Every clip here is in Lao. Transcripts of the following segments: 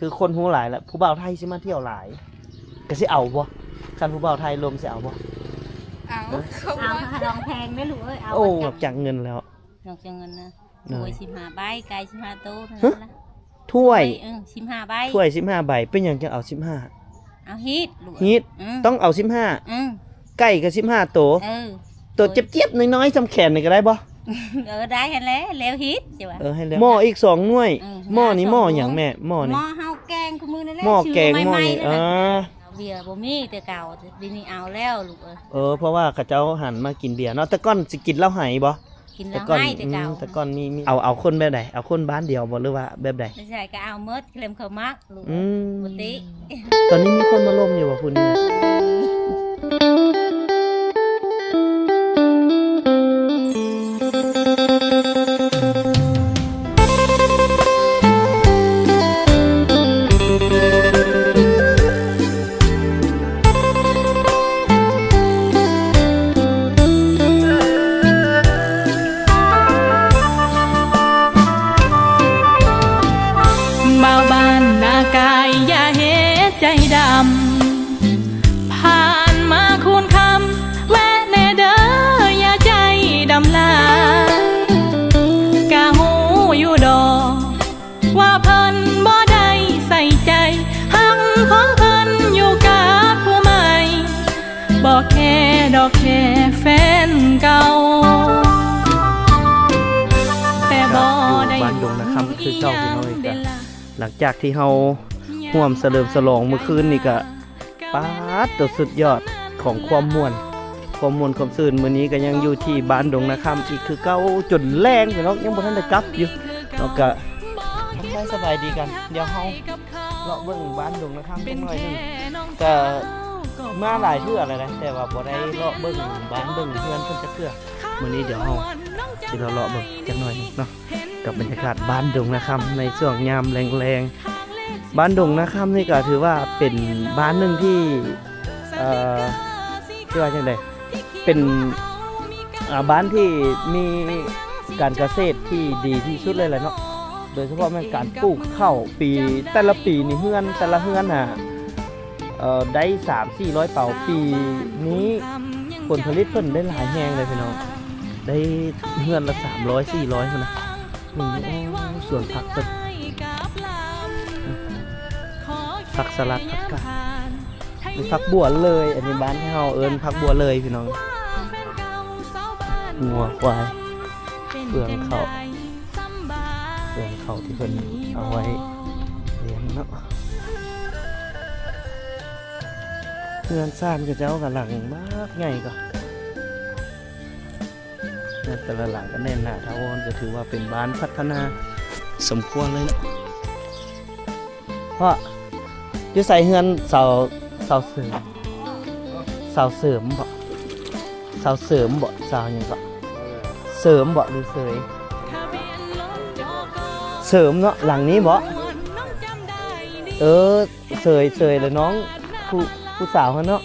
ຄືຄົນຮູ້ຫຼາຍລະ ຜູ້ບ່າວໄທຊິມາທ່ຽວຫຼາຍ ກະຊິເອົາບໍ່? ຄັນຜູ້ບ່າວໄທລົມຊິເອົາບໍ່? ເອົາ ເອີ ເອົາ ເອົາ ລອງແພງແມ່ລູກເອີຍ ເອົາ ໂອ້ ອອກຈາກເງິນແລ້ວ ອອກຈາກເງິນນະ ໂດຍ ຖ້ວຍສິບຫ້າໃບ ໄກ່ສິບຫ້າໂຕເທົ່ານັ້ນລະ ຖ້ວຍ ເອີ ສິບຫ້າໃບ ຖ້ວຍສິບຫ້າໃບ ເປັນຫຍັງຈັ່ງເອົາສິບຫ້າ? ເອົາຮີດລູກ ຮີດ ອືມ ຕ້ອງເອົາສິບຫ້າ ອືມ ໄກ່ກໍສິບຫ້າໂຕ ເອີ ໂຕຈຽບໆນ້ອຍໆສ່ຳແຂນນີ້ກໍໄດ້ບໍ່? ເອີ ໄດ້ຫັ້ນແຫຼະ ແລ້ວຮີດ ຊິວ່າ ເອີ ໃຫ້ແລ້ວ ໝໍ້ອີກສອງໜ່ວຍ ເອີ ໝໍ້ນີ້ໝໍ້ຫຍັງແມ່? ໝໍ້ນີ້ ໝໍ້ເຮົາແກງຄູ່ມື້ນີ້ແຫຼະ ໝໍ້ແກງ ໝໍ້ນີ້ ເອີ ເບຍບໍ່ມີແຕ່ເກົ່າ ດຽວນີ້ເອົາແລ້ວລູກເອີຍ ເອີ ເພາະວ່າເຂົາເຈົ້າຫັນມາກິນເບຍເນາະ ແຕ່ກ່ອນຊິກິນເຫຼົ້າໄຮບໍ່? ກິນເຫຼົ້າໄຮແຕ່ເກົ່າ ອືມ ແຕ່ກ່ອນມີ ມີ ເອົາ ເອົາຄົນແບບໃດ? ເອົາຄົນບ້ານດຽວບໍ່ ຫຼືວ່າແບບໃດ? ໃຊ່ ກໍເອົາໝົດ ເຄລມເຂົາມັກ ອືມ ບໍ່ຕິ ຕອນນີ້ມີຄົນມາລົມຢູ່ບໍ່ຜູ້ນີ້? ບ່າວບ້ານນາກາຍ ຢ່າເຮັດໃຈດຳ ຜ່ານມາຄູນຄຳ ແວະແດ່ເດີ ຢ່າໃຈດຳຫຼາຍ ກະຮູ້ຢູ່ດອກ ວ່າເພິ່ນບໍ່ໄດ້ໃສ່ໃຈ ຮັກຂອງເພິ່ນຢູ່ກັບຜູ້ໃໝ່ ບໍ່ແຄດອກແຄ່ແຟນເກົ່າ ແຕ່ບໍ່ໄດ້ ຢູ່ບ້ານດົງນາຄຳຄືເກົ່າ ພີ່ນ້ອງເອີຍ ກະຫຼັງຈາກທີ່ເຮົາຮ່ວມສະເຫຼີມສະຫຼອງມື້ຄືນນີ້ກະ ປາດໂຕ ສຸດຍອດຂອງຄວາມມ່ວນ ຄວາມມ່ວນຄວາມຊື່ນ ມື້ນີ້ກໍຍັງຢູ່ທີ່ບ້ານດົງນາຄຳອີກຄືເກົ່າຈົນແລງພີ່ນ້ອງ ຍັງບໍ່ທັນໄດ້ກັບຢູ່ເນາະ ກະທັກທາຍສະບາຍດີກັນ ດຽວເຮົາເລາະເບິ່ງບ້ານດົງນາຄຳຈັກໜ້ອຍໜຶ່ງ ກະມາຫຼາຍເທື່ອແລ້ວນະ ແຕ່ວ່າບໍ່ໄດ້ເລາະເບິ່ງບ້ານເບິ່ງເຮືອນເພິ່ນຈັກເທື່ອ ມື້ນີ້ດຽວເຮົາຊິເລາະເບິ່ງຈັກໜ້ອຍໜຶ່ງເນາະ. ກັບບັນຍາກາດບ້ານດົງນາຄຳໃນຊ່ວງຍາມແລງໆ. ບ້ານດົງນາຄຳນີ້ກໍຖືວ່າເປັນບ້ານໜຶ່ງທີ່ ເອີ ຊິວ່າຈັ່ງໃດ ເປັນ ອາ ບ້ານທີ່ມີການກະເສດທີ່ດີທີ່ສຸດເລີຍແຫຼະເນາະ ໂດຍສະເພາະແມ່ນການປູກເຂົ້າ ປີ ແຕ່ລະປີນີ້ເຮືອນ ແຕ່ລະເຮືອນນະ ເອີ ໄດ້ສາມສີ່ຮ້ອຍເປົາ. ປີນີ້ຜົນຜະລິດເພິ່ນໄດ້ຫຼາຍແຮງເລີຍພີ່ນ້ອງ ໄດ້ເຮືອນລະສາມຮ້ອຍສີ່ຮ້ອຍພຸ້ນນະ. ນີ້ ໂອ້ ສວນຜັກເພິ່ນ ຜັກສະຫຼັດ ຜັກກາດ ມີຜັກບົວເລີຍ ອັນນີ້ບ້ານເຮົາເອີ້ນຜັກບົວເລີຍພີ່ນ້ອງ. ງົວຄວາຍ ເຟືອງເຂົ້າ ເຟືອງເຂົ້າທີ່ເພິ່ນເອົາໄວ້ລ້ຽງເນາະ. ເຮືອນຊານເຂົາເຈົ້າກະຫຼັງບັກໃຫຍ່ກໍ ເຮືອນແຕ່ລະຫຼັງກໍແໜ້ນໜາຖາວອນ ກໍຖືວ່າເປັນບ້ານພັດທະນາສົມຄວນເລີຍເນາະ. ພໍ່ ຢູ່ໃສເຮືອນສາວ ສາວເສີມ ສາວເສີມບໍ? ສາວເສີມບໍ? ສາວຫຍັງເກາະ? ເສີມບໍ ຫຼືເສີຍ? ເສີມເນາະ ຫຼັງນີ້ບໍ? ເອີ ເສີຍ ເສີຍແຫຼະນ້ອງ ຜູ້ ຜູ້ສາວຫັ້ນເນາະ.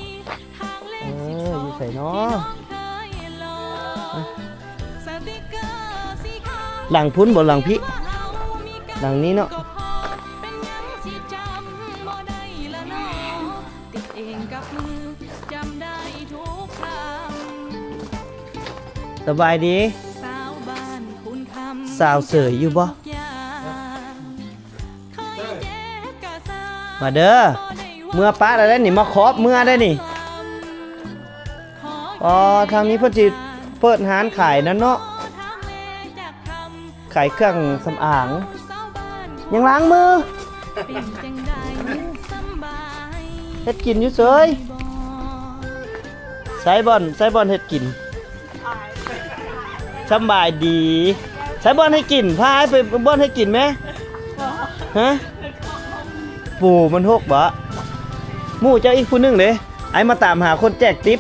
ເອີ ຢູ່ໃສເນາະ? ຫຼັງພຸ້ນບໍ ຫຼັງພີ້? ຫຼັງນີ້ເນາະ. ສະບາຍດີ ສາວເສີຍຢູ່ບໍ? ມາເດີ ເມືອປະແລ້ວເດ້ນີ້ ມາຂອບເມືອໄດ້ນີ້. ອໍ ທາງນີ້ເພິ່ນຊິເປີດຮ້ານຂາຍນັ້ນເນາະ ຂາຍເຄື່ອງສຳອາງ ຍັງລ້າງມື ເຮັດກິນຢູ່ເສີຍ. ໃສບ່ອນ ໃສບ່ອນເຮັດກິນ? ສຳບາຍດີ ໃສບ່ອນໃຫ້ກິນ ພາອ້າຍໄປບ່ອນໃຫ້ກິນແມ. ຮະ ປູມັນຫົກບໍ? ໝູ່ເຈົ້າອີກຜູ້ໜຶ່ງເດ້ ອ້າຍມາຕາມຫາຄົນແຈກຕິບ.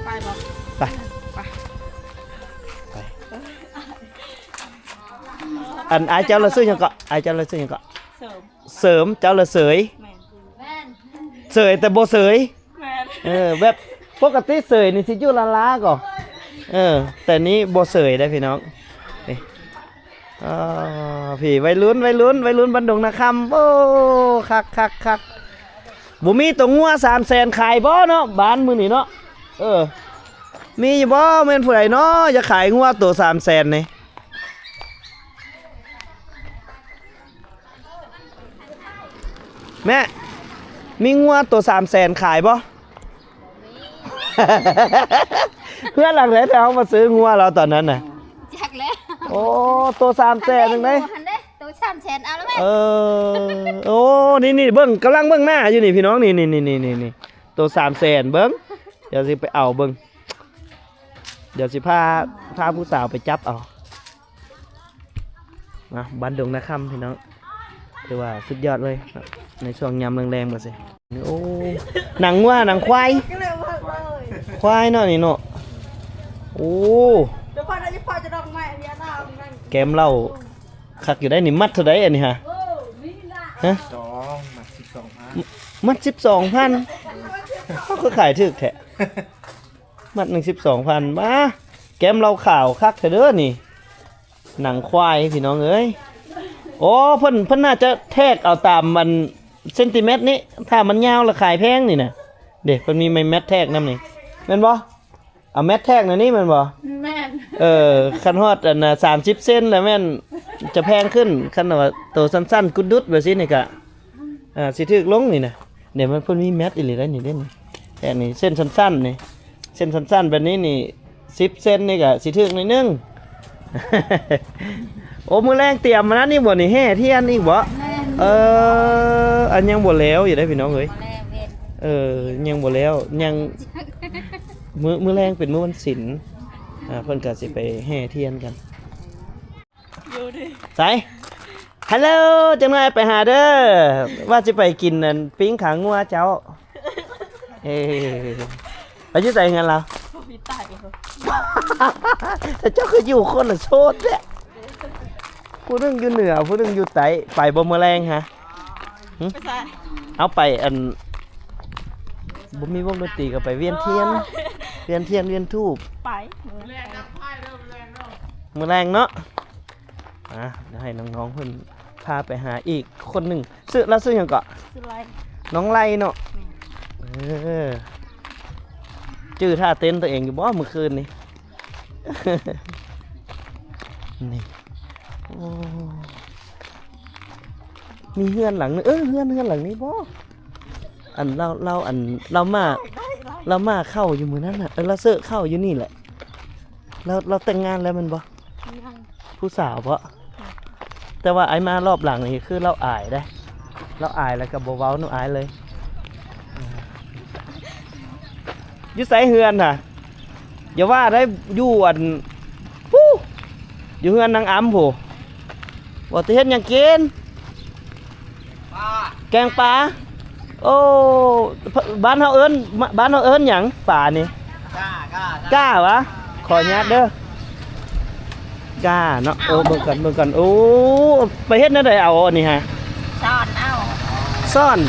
ໄປ ໄປ ໄປ ອັນອ້າຍເຈົ້າລະຊື່ຫຍັງເກາະ? ອ້າຍເຈົ້າລະຊື່ຫຍັງເກາະ? ເສີມ ເສີມ ເຈົ້າລະເສີຍ. ແມ່ນ ເສີຍແຕ່ບໍ່ເສີຍ. ແມ່ນ ເອີ ແບບປົກກະຕິເສີຍນີ້ຊິຢູ່ລ້າໆກໍ ເອີ ແຕ່ນີ້ບໍ່ເສີຍເດ້ພີ່ນ້ອງ ນີ້ ອ່າ ພີ້ໄວລຸ້ນ ໄວລຸ້ນ ໄວລຸ້ນບ້ານດົງນາຄຳ. ໂອ້ ຄັກໆໆ ບໍ່ມີໂຕງົວສາມແສນຂາຍບໍ່ເນາະ ບ້ານມື້ນີ້ເນາະ? ເອີ ມີຢູ່ບໍ່? ແມ່ນຜູ້ໃດເນາະ ຢາກຂາຍງົວໂຕສາມແສນນີ້? ແມ່ ມີງົວໂຕສາມແສນຂາຍບໍ່? ເຮືອນຫຼັງໃດທີ່ເຮົາມາຊື້ງົວລາວຕອນນັ້ນນະ? ຈັກແລ້ວ. ໂອ້ ໂຕສາມແສນຈັ່ງໃດ? ຫັ້ນເດ້ ໂຕສາມແສນ ເອົາແລ້ວແມ່. ເອີ ໂອ້ ນີ້ໆ ເບິ່ງ ກຳລັງເບິ່ງໜ້າຢູ່ນີ້ພີ່ນ້ອງ ນີ້ໆໆ ໂຕສາມແສນ ເບິ່ງ ດຽວຊິໄປເອົາເບິ່ງ ດຽວຊິພາ ພາຜູ້ສາວໄປຈັບເອົາ. ນະ ບ້ານດົງນາຄຳພີ່ນ້ອງ ຖືວ່າສຸດຍອດເລີຍເນາະ ໃນຊ່ວງຍາມແລງໆ ວ່າຊີ້. ໂອ້ ໜັງງົວ ໜັງຄວາຍ ຄວາຍເນາະນີ້ເນາະ. ໂອ້ ແກມເຫຼົ້າຄັກຢູ່ໄດ໋ນີ້. ມັດເທົ່າໃດອັນນີ້ຫະ? ຮະ? ສອງ ມັດສິບສອງພັນ ມັດສິບສອງພັນ ເຂົາຄືຂາຍຖືກແທ້. ມັດໜຶ່ງສິບສອງພັນ. ມາ ແກມເຫຼົ້າຂາວຄັກແທ້ເດີນີ້ ໜັງຄວາຍພີ່ນ້ອງເອີຍ. ໂອ້ ເພິ່ນ ເພິ່ນໜ້າຈະແທກເອົາຕາມອັນເຊັນຕິແມັດນີ້ ຖ້າມັນຍາວລະຂາຍແພງນີ້ນະ. ເດ້ ເພິ່ນມີໄມ້ແມັດແທກນຳນີ້ ແມ່ນບໍ່? ເອົາແມັດແທກແນວນີ້ແມ່ນບໍ່? ແມ່ນ. ເອີ ຄັນຮອດອັນນ່າ ສາມສິບເຊັນລະແມ່ນຈະແພງຂຶ້ນ ຄັນວ່າໂຕສັ້ນໆ ກຸດດຸດແບບຊີ້ນີ້ກະ ອ່າ ຊິຖືກລົງນີ້ນະ. ເດ ມັນເພິ່ນມີແມັດອີ່ຫຼີໄດ໋ນີ້ເດ້ນີ້ ແທກນີ້ ເສັ້ນສັ້ນໆ ນີ້ ເສັ້ນສັ້ນໆ ແບບນີ້ນີ້ ສິບເຊັນນີ້ກະຊິຖືກໜ້ອຍໜຶ່ງ. ໂອ້ ມື້ແລງຕຽມອັນນັ້ນອີກບໍ່ນີ້ ແຫ່ທຽນອີກບໍ່? ແມ່ນ. ເອີ ອັນຍັງບໍ່ແລ້ວຢູ່ເດ້ພີ່ນ້ອງເອີຍ. ບໍ່ແລ້ວແມ່ນ. ເອີ ຍັງບໍ່ແລ້ວ ຍັງ ມື້ ມື້ແລງເປັນມື້ວັນສິນ ອ່າ ເພິ່ນກະຊິໄປແຫ່ທຽນກັນ. ໃສ ຮັລໂຫຼ ຈັກໜ້ອຍໄປຫາເດີ ວ່າຊິໄປກິນອັນປີ້ງຂາງົວເຈົ້າ. ເອີ ລາວຢູ່ໃສເຮືອນລາວ? ແຕ່ເຈົ້າຄືຢູ່ຄົນລະໂຊນແທ້ ຜູ້ໜຶ່ງຢູ່ເໜືອ ຜູ້ໜຶ່ງຢູ່ໃຕ້. ໄປບໍ່ມື້ແລງຫະ? ຫຶ? ໄປໃສ? ເອົາໄປອັນ ບໍ່ມີວົງດົນຕີກໍໄປວຽນທຽນ ວຽນທຽນ ວຽນທູບ ໄປ ມື້ແລງເນາະ. ອ່າ ດຽວໃຫ້ນ້ອງໆ ເພິ່ນພາໄປຫາອີກຄົນໜຶ່ງ. ຊື່ ລາວຊື່ຫຍັງເກາະ? ຊື່ໄລ. ນ້ອງໄລເນາະ. ແມ່ນ. ເອີ ຈື່ທ່າເຕັ້ນຕົວເອງຢູ່ບໍ່ມື້ຄືນນີ້? ນີ້ ໂອ້ ມີເຮືອນຫຼັງໜຶ່ງ ເອີ ເຮືອນ ເຮືອນຫຼັງນີ້ບໍ່? ອັນລາວ ລາວ ອັນລາວມາ ລາວມາເຂົ້າຢູ່ມື້ນັ້ນນະ. ເອີ ລາວເຊີເຂົ້າຢູ່ນີ້ແຫຼະ. ລາວ ລາວແຕ່ງງານແລ້ວແມ່ນບໍ່? ຍັງ. ຜູ້ສາວບໍ່? ແຕ່ວ່າອ້າຍມາລອບຫຼັງນີ້ຄືລາວອາຍເດ້ ລາວອາຍແລ້ວກໍບໍ່ເວົ້ານຳອ້າຍເລີຍ. ຢູ່ໃສເຮືອນຫະ? ຢ່າວ່າໄດ້ ຢູ່ອັນ ພຸ້ນ ຢູ່ເຮືອນນາງອຳພຸ້ນ. ວ່າແຕ່ເຮັດຫຍັງກິນ? ປາ ແກງປາ. ໂອ້ ບ້ານເຮົາເອີ້ນ ບ້ານເຮົາເອີ້ນຫຍັງປານີ້? ກ້າ ກ້າ ກ້າຫວາ? ຂໍອະນຸຍາດເດີ ກ້າເນາະ. ເອີ ເບິ່ງກັນ ເບິ່ງກັນ. ໂອ້ ໄປເຮັດແນວໃດເອົາອັນນີ້ຫະ? ຊ້ອນເອົາ ຊ້ອນ.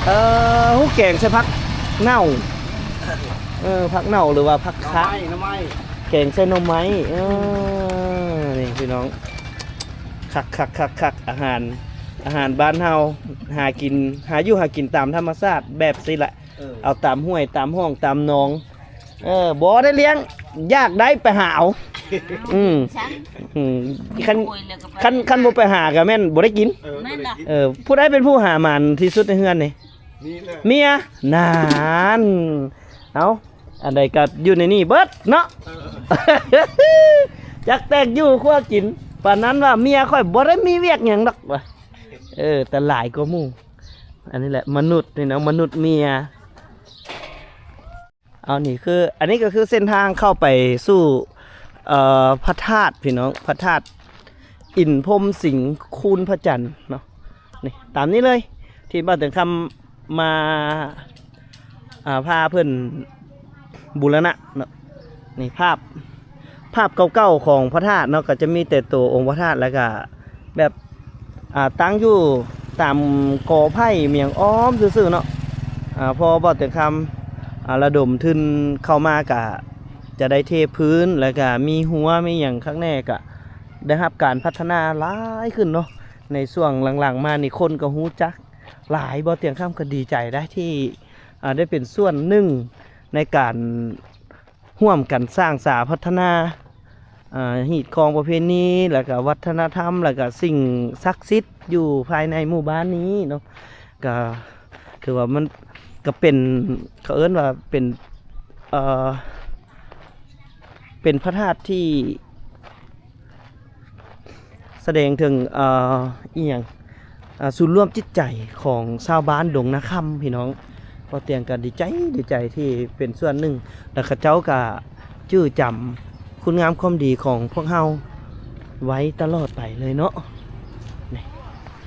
ເອີ ຮູ້ແກງໃສ່ຜັກເນົ່າ ເອີ ຜັກເນົ່າຫຼືວ່າຜັກຄະ ໜໍ່ໄມ້ ໜໍ່ໄມ້ ແກງໃສ່ໜໍ່ໄມ້. ເອີ ນີ້ພີ່ນ້ອງ ຄັກໆໆໆ ອາຫານ ອາຫານບ້ານເຮົາ ຫາກິນ ຫາຢູ່ຫາກິນຕາມທຳມະຊາດແບບຊີ້ແຫຼະ. ເອີ ເອົາຕາມຫ້ວຍ ຕາມຮ່ອງ ຕາມໜອງ. ເອີ ບໍ່ໄດ້ລ້ຽງ ຢາກໄດ້ໄປຫາເອົາ. ອືມ ອືມ ຄັນ ຄັນ ຄັນບໍ່ໄປຫາກໍແມ່ນບໍ່ໄດ້ກິນ. ເອີ ແມ່ນລະ. ເອີ ຜູ້ໃດເປັນຜູ້ຫາໝານທີ່ສຸດໃນເຮືອນນີ້? ນີ້ແຫຼະ ເມຍ. ນັ້ນ ເອົາ ອັນໃດກໍຢູ່ໃນນີ້ເບິດເນາະ. ເອີ ຈັກແຕກຢູ່ຄົວກິນ ປານນັ້ນວ່າເມຍຂ້ອຍບໍ່ໄດ້ມີວຽກຫຍັງດອກວ່າ. ເອີ ແຕ່ຫຼາຍກວ່າໝູ່. ອັນນີ້ແຫຼະມະນຸດນີ້ເນາະ ມະນຸດເມຍ. ເອົາ ນີ້ຄື ອັນນີ້ກໍຄືເສັ້ນທາງເຂົ້າໄປສູ່ ເອີ ພະທາດພີ່ນ້ອງ ພະທາດອິນພົມສິງ ຄູນພະຈັນເນາະ. ນີ້ຕາມນີ້ເລີຍ ທີ່ບ່າວແຕງຄຳມາ ອ່າ ພາເພິ່ນບູລະນະເນາະ. ນີ້ພາບ ພາບເກົ່າໆຂອງພະທາດເນາະ ກໍຈະມີແຕ່ໂຕອົງພະທາດ ແລ້ວກໍແບບ ອ່າ ຕັ້ງຢູ່ຕາມກໍໄຜ່ມຽງອ້ອມຊື່ໆເນາະ. ອ່າ ພໍບ່າວແຕງຄຳ ອ່າ ລະດົມທຶນເຂົ້າມາ ກະຈະໄດ້ເທພື້ນ ແລ້ວກະມີຮົ້ວມີຫຍັງຄັກແນ່ ກະ ໄດ້ຮັບການພັດທະນາຫຼາຍຂຶ້ນເນາະ ໃນຊ່ວງຫຼັງໆມານີ້ ຄົນກໍຮູ້ຈັກຫຼາຍ. ບໍ່ຕຽງຄຳກໍດີໃຈໄດ໋ ທີ່ ອ່າ ໄດ້ເປັນສ່ວນໜຶ່ງໃນການຮ່ວມກັນສ້າງສາພັດທະນາ ອ່າ ຮີດຄອງປະເພນີ ແລ້ວກໍວັດທະນະທຳ ແລ້ວກໍສິ່ງສັກສິດຢູ່ພາຍໃນໝູ່ບ້ານນີ້ເນາະ. ກໍຖືວ່າມັນກໍເປັນ ເຂົາເອີ້ນວ່າເປັນ ເອີ ເປັນພະທາດທີ່ສະແດງເຖິງ ເອີ ອີ່ຫຍັງ ອ່າ ສູນລວມຈິດໃຈຂອງຊາວບ້ານດົງນາຄຳ ພີ່ນ້ອງ. ບໍ່ຕຽງກໍດີໃຈ ດີໃຈທີ່ເປັນສ່ວນໜຶ່ງ ແລ້ວເຂົາເຈົ້າກໍຈື່ຈຳຄຸນງາມຄວາມດີຂອງພວກເຮົາໄວ້ຕະຫຼອດໄປເລີຍເນາະ. ນີ້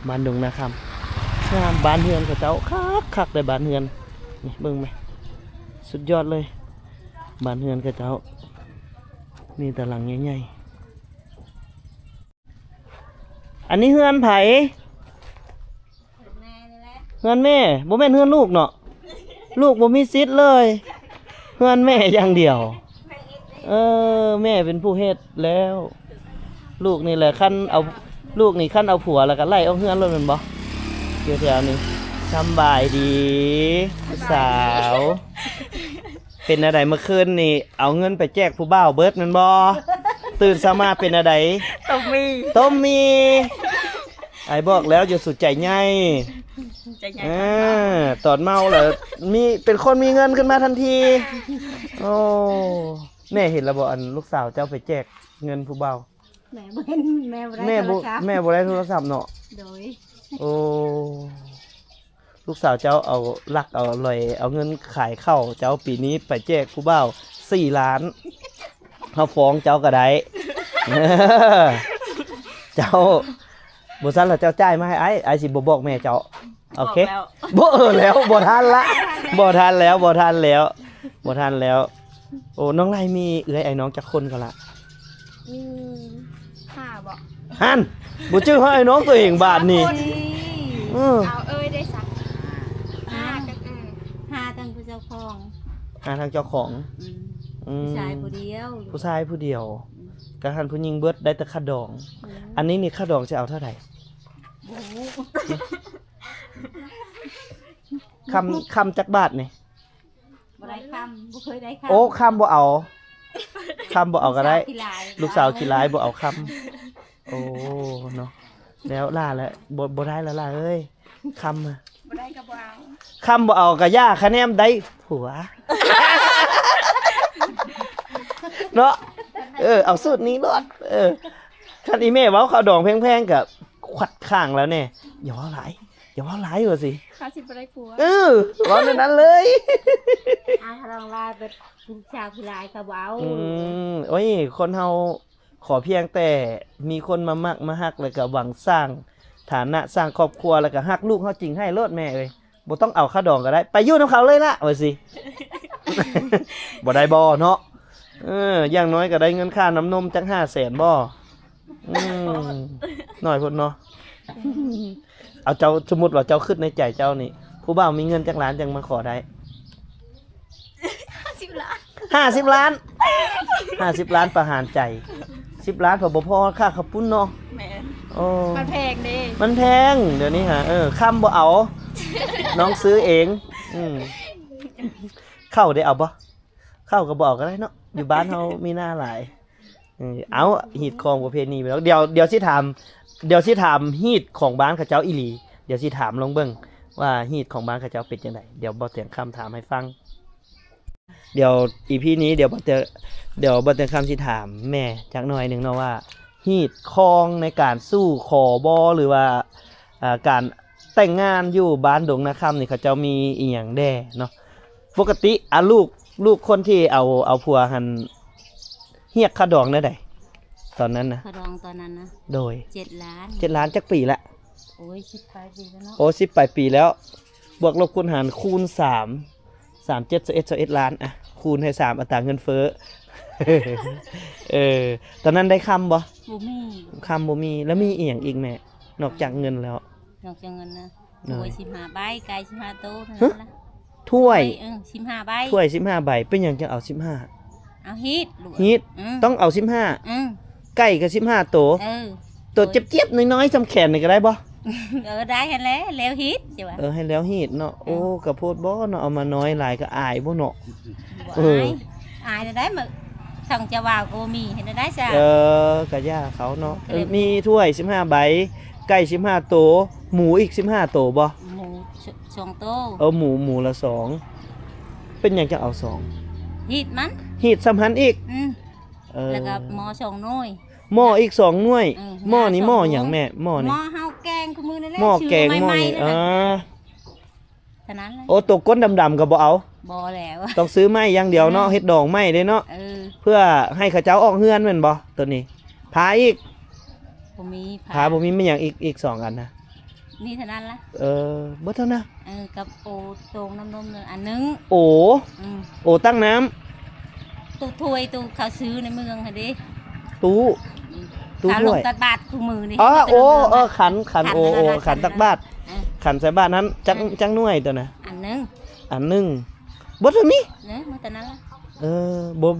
ບ້ານດົງນາຄຳ ງາມ ບ້ານເຮືອນເຂົາເຈົ້າຄັກໆເດ້ ບ້ານເຮືອນ ນີ້ເບິ່ງແມະ ສຸດຍອດເລີຍ. ບ້ານເຮືອນເຂົາເຈົ້າມີແຕ່ຫຼັງໃຫຍ່ໆ. ອັນນີ້ເຮືອນໃຜ? ເຮືອນແມ່. ບໍ່ແມ່ນເຮືອນລູກເນາະ ລູກບໍ່ມີສິດເລີຍ ເຮືອນແມ່ຢ່າງດຽວ. ເອີ ແມ່ເປັນຜູ້ເຮັດແລ້ວ ລູກນີ້ແຫຼະ ຄັນເອົາ ລູກນີ້ຄັນເອົາຜົວແລ້ວກໍໄລ່ອອກເຮືອນໂລດແມ່ນບໍ່? ຢູ່ແຖວນີ້. ສຳບາຍດີຜູ້ສາວ. ເປັນແນວໃດ ເມື່ອຄືນນີ້ເອົາເງິນໄປແຈກຜູ້ບ່າວເບິດແມ່ນບໍ່? ຕື່ນເຊົ້າມາເປັນແນວໃດ? ຕົ້ມໝີ່ ຕົ້ມໝີ່. ອ້າຍບອກແລ້ວ ຢ່າສູ່ໃຈໃຫຍ່ ໃຈໃຫຍ່ ເອີ ຕອນເມົາແລ້ວມີ ເປັນຄົນມີເງິນຂຶ້ນມາທັນທີ. ໂອ້ ແມ່ເຫັນແລ້ວບໍ່ ອັນລູກສາວເຈົ້າໄປແຈກເງິນຜູ້ບ່າວ? ແມ່ບໍ່ເຫັນ ແມ່ບໍ່ໄດ້ ແມ່ບໍ່ ໂທລະສັບ ແມ່ບໍ່ໄດ້ໂທລະສັບເນາະ. ໂດຍ ໂອ້ ລູກສາວເຈົ້າເອົາລັກເອົາລອຍ ເອົາເງິນຂາຍເຂົ້າເຈົ້າ ປີນີ້ໄປແຈກຜູ້ບ່າວສີ່ລ້ານ ເຮົາຟ້ອງເຈົ້າກໍໄດ້. ເຈົ້າ ບໍ່ຊັ້ນລະເຈົ້າຈ່າຍມາໃຫ້ອ້າຍ ອ້າຍຊິບໍ່ບອກແມ່ເຈົ້າ. ໂອເຄ ບອກແລ້ວ ບໍ່ ເອີ ແລ້ວ ບໍ່ທັນລະ ບໍ່ທັນແລ້ວ ບໍ່ທັນແລ້ວ ບໍ່ທັນແລ້ວ. ໂອ້ ນ້ອງໄລມີເອື້ອຍອ້າຍນ້ອງຈັກຄົນກໍລະ? ມີຫ້າບໍ? ຫັ້ນ ບໍ່ຈື່ຮອດອ້າຍນ້ອງຕົວເອງບາດນີ້. ເອີ ເອົາເອີຍໄດ້ສັກ ຫ້າ ຫ້າກັນ ເອີ ຫ້າທັງຜູ້ເຈົ້າຂອງ ຫ້າທັງເຈົ້າຂອງ. ອືມ ອືມ ຜູ້ຊາຍຜູ້ດຽວ ຜູ້ຊາຍຜູ້ດຽວ. ອືມ ກະຫັ້ນຜູ້ຍິງເບິດ ໄດ້ແຕ່ຄ່າດອງ. ອືມ ອັນນີ້ນີ້ຄ່າດອງຊິເອົາເທົ່າໃດ? ບໍ່ຮູ້ ຄຳ ຄຳຈັກບາດນີ້? ບໍ່ໄດ້ຄຳ ບໍ່ເຄີຍໄດ້ຄຳ. ໂອ້ ຄຳບໍ່ເອົາ ຄຳບໍ່ເອົາກໍໄດ້ ລູກສາວຂີ້ລາຍ ລູກສາວຂີ້ລາຍ ບໍ່ເອົາຄຳ. ໂອ້ ເນາະ ແລ້ວຫຼ້າລະ ບໍ່ ບໍ່ໄດ້ລະຫຼ້າເອີຍ ຄຳ ບໍ່ໄດ້ກໍບໍ່ເອົາ ຄຳບໍ່ເອົາກໍຢ່າ ຄະແນນໄດ້ຜົວ ເນາະ. ເອີ ເອົາສູດນີ້ໂລດ. ເອີ ຄັນອີແມ່ເວົ້າຄ່າດອງແພງໆ ກໍຂວັດຂ້າງແລ້ວແນ່ ຢ່າເວົ້າຫຼາຍ ຢ່າເວົ້າຫຼາຍວ່າຊີ້ ຂ້າຊິບໍ່ໄດ້ຜົວ. ເອີ ເວົ້າແນວນັ້ນເລີຍ ອາ ຖ້າລອງລາເປັນຜູ້ສາວຜູ້ຫຼາຍກໍບໍ່ເອົາ. ອືມ ໂອ້ຍ ຄົນເຮົາຂໍພຽງແຕ່ມີຄົນມາມັກມາຮັກ ແລ້ວກໍຫວັງສ້າງຖານະ ສ້າງຄອບຄົວ ແລ້ວກໍຮັກລູກເຮົາຈິງໃຫ້ໂລດແມ່ເອີຍ ບໍ່ຕ້ອງເອົາຄ່າດອງກໍໄດ້ ໄປຢູ່ນຳເຂົາເລີຍລະວ່າຊີ້ ບໍ່ໄດ້ບໍ່ເນາະ. ເອີ ຢ່າງໜ້ອຍກໍໄດ້ເງິນຄ່ານ້ຳນົມຈັກຫ້າແສນບໍ່? ອືມ ໜ້ອຍໂພດເນາະ. ເອົາ ເຈົ້າ ສົມມຸດວ່າເຈົ້າຄິດໃນໃຈເຈົ້ານີ້ ຜູ້ບ່າວມີເງິນຈັກລ້ານຈັ່ງມາຂໍໄດ້? ຫ້າສິບລ້ານ ຫ້າສິບລ້ານ ຫ້າສິບລ້ານປະຫານໃຈ ສິບລ້ານກໍບໍ່ພໍຄ່າເຂົ້າປຸ້ນເນາະ. ແມ່ນ ໂອ້ ມັນແພງເດ້ ມັນແພງດຽວນີ້ຫາ. ເອີ ຄຳບໍ່ເອົາ ນ້ອງຊື້ເອງ. ອືມ ເຂົ້າໄດ້ເອົາບໍ່? ເຂົ້າກໍບໍ່ເອົາກໍໄດ້ເນາະ ຢູ່ບ້ານເຮົາມີໜ້າຫຼາຍ. ເອີ ເອົາ ຮີດຄອງປະເພນີໄປແລ້ວ ດຽວ ດຽວຊິຖາມ ດຽວຊິຖາມຮີດຂອງບ້ານເຂົາເຈົ້າອີ່ຫຼີ. ດຽວຊິຖາມລອງເບິ່ງວ່າຮີດຂອງບ້ານເຂົາເຈົ້າເປັນຈັ່ງໃດ. ດຽວບໍ່ຕຽງຄຳຖາມໃຫ້ຟັງ. ດຽວອີພີນີ້ ດຽວບໍ່ຕຽງ ດຽວບໍ່ຕຽງຄຳຊິຖາມແມ່ຈັກໜ້ອຍໜຶ່ງເນາະວ່າ ຮີດຄອງໃນການສູ່ຂໍບໍ່ ຫຼືວ່າ ອ່າ ການແຕ່ງງານຢູ່ບ້ານດົງນາຄຳນີ້ ເຂົາເຈົ້າມີອີ່ຫຍັງແດ່ເນາະ? ປົກກະຕິ ອາ ລູກ ລູກຄົນທີ່ເອົາ ເອົາຜົວຫັ້ນ ຮຽກຄ່າດອງແນວໃດຕອນນັ້ນນະ? ຄ່າດອງຕອນນັ້ນນະ? ໂດຍ ເຈັດລ້ານ. ເຈັດລ້ານ ຈັກປີລະ? ໂອ້ຍ ສິບປາຍປີແລ້ວເນາະ. ໂອ້ ສິບປາຍປີແລ້ວ ບວກລົບຄູນຫານຄູນສາມ ສາມເຈັດ ຊາວເອັດ ຊາວເອັດລ້ານ ອະ ຄູນໃຫ້ສາມ ອັດຕາເງິນເຟີ້. ເອີ ຕອນນັ້ນໄດ້ຄຳບໍ່? ບໍ່ມີ ຄຳບໍ່ມີ. ແລ້ວມີອີ່ຫຍັງອີກແມ່ ນອກຈາກເງິນແລ້ວ? ນອກຈາກເງິນນະ ໂດຍ ຖ້ວຍສິບຫ້າໃບ ໄກ່ສິບຫ້າໂຕເທົ່ານັ້ນລະ. ຖ້ວຍ ເອີ ສິບຫ້າໃບ ຖ້ວຍສິບຫ້າໃບ. ເປັນຫຍັງຈັ່ງເອົາສິບຫ້າ? ເອົາຮີດລູກ ຮີດ ອືມ ຕ້ອງເອົາສິບຫ້າ. ອືມ ໄກ່ກໍສິບຫ້າໂຕ. ເອີ ໂຕເຈັບໆນ້ອຍໆ ສ່ຳແຂນນີ້ກໍໄດ້ບໍ່? ເອີ ໄດ້ຫັ້ນແຫຼະ ແລ້ວຮີດ ຊິວ່າ. ເອີ ໃຫ້ແລ້ວຮີດເນາະ. ເອີ ໂອ້ ກໍໂພດບໍ່ເນາະ ເອົາມານ້ອຍຫຼາຍກໍອາຍບໍ່ເນາະ. ບໍ່ ເອີ ອາຍ ອາຍແນວໃດ ມາ ທັງຈະວ່າກໍບໍ່ມີ ເຮັດແນວໃດຊະ? ເອີ ກະຢ່າເຂົາເນາະ. ເອີ ເອີ ມີຖ້ວຍສິບຫ້າໃບ ໄກ່ສິບຫ້າໂຕ ໝູອີກສິບຫ້າໂຕບໍ່? ໝູສອງໂຕ. ເອີ ໝູ ໝູລະສອງ. ເປັນຫຍັງຈັ່ງເອົາສອງ? ຮີດມັນ ຮີດສ່ຳຫັ້ນອີກ. ອືມ. ເອີ ແລ້ວກໍໝໍ້ສອງໜ່ວຍ ໝໍ້ອີກສອງໜ່ວຍ. ເອີ ໝໍ້ນີ້ໝໍ້ຫຍັງແມ່? ໝໍ້ນີ້ ໝໍ້ເຮົາແກງຄູ່ມື້ນັ້ນແຫຼະ. ໝໍ້ແກງ ໝໍ້ຫຍັງ? ເອີ ເທົ່ານັ້ນແຫຼະ. ໂອ້ ໂຕກົ້ນດຳໆກໍບໍ່ເອົາ? ບໍ່ແລ້ວ ຕ້ອງຊື້ໄມ້ຢ່າງດຽວເນາະ. ເອີ ເຮັດດອງໄມ້ເດ້ເນາະ. ເອີ ເພື່ອໃຫ້ເຂົາເຈົ້າອອກເຮືອນແມ່ນບໍ່? ໂຕນີ້ ຜ້າອີກ ບໍ່ມີ ຜ້າ ຜ້າບໍ່ມີ. ມີຫຍັງອີກ? ອີກສອງອັນນະ ມີເທົ່ານັ້ນລະ. ເອີ ເບິດເທົ່ານັ້ນ. ເອີ ກັບໂອ ໂຕ່ງນ້ຳນົມນັ້ນອັນໜຶ່ງ. ໂອ ອືມ ໂອຕັ້ງນ້ຳ. ຕູ້ຖ້ວຍ ຕູ້ເຂົາຊື້ໃນເມືອງຫັ້ນເດ້. ຕູ້ ຕູ້ຖ້ວຍ ເຂົາລົງຕັກບາດຄູ່ມື້ນີ້. ອໍ ໂອ ເອີ ຂັນ ຂັນ ໂອ ໂອ ຂັນຕັກບາດ. ເອີ ຂັນໃສ່ບາດນັ້ນ ຈັກ ເອີ ຈັກໜ່ວຍໂຕນະ? ອັນໜຶ່ງ ອັນໜຶ່ງ. ເບິດເທົ່ານີ້? ເອີ ເບິດເທົ່ານັ້ນລະ. ເອີ ບໍ່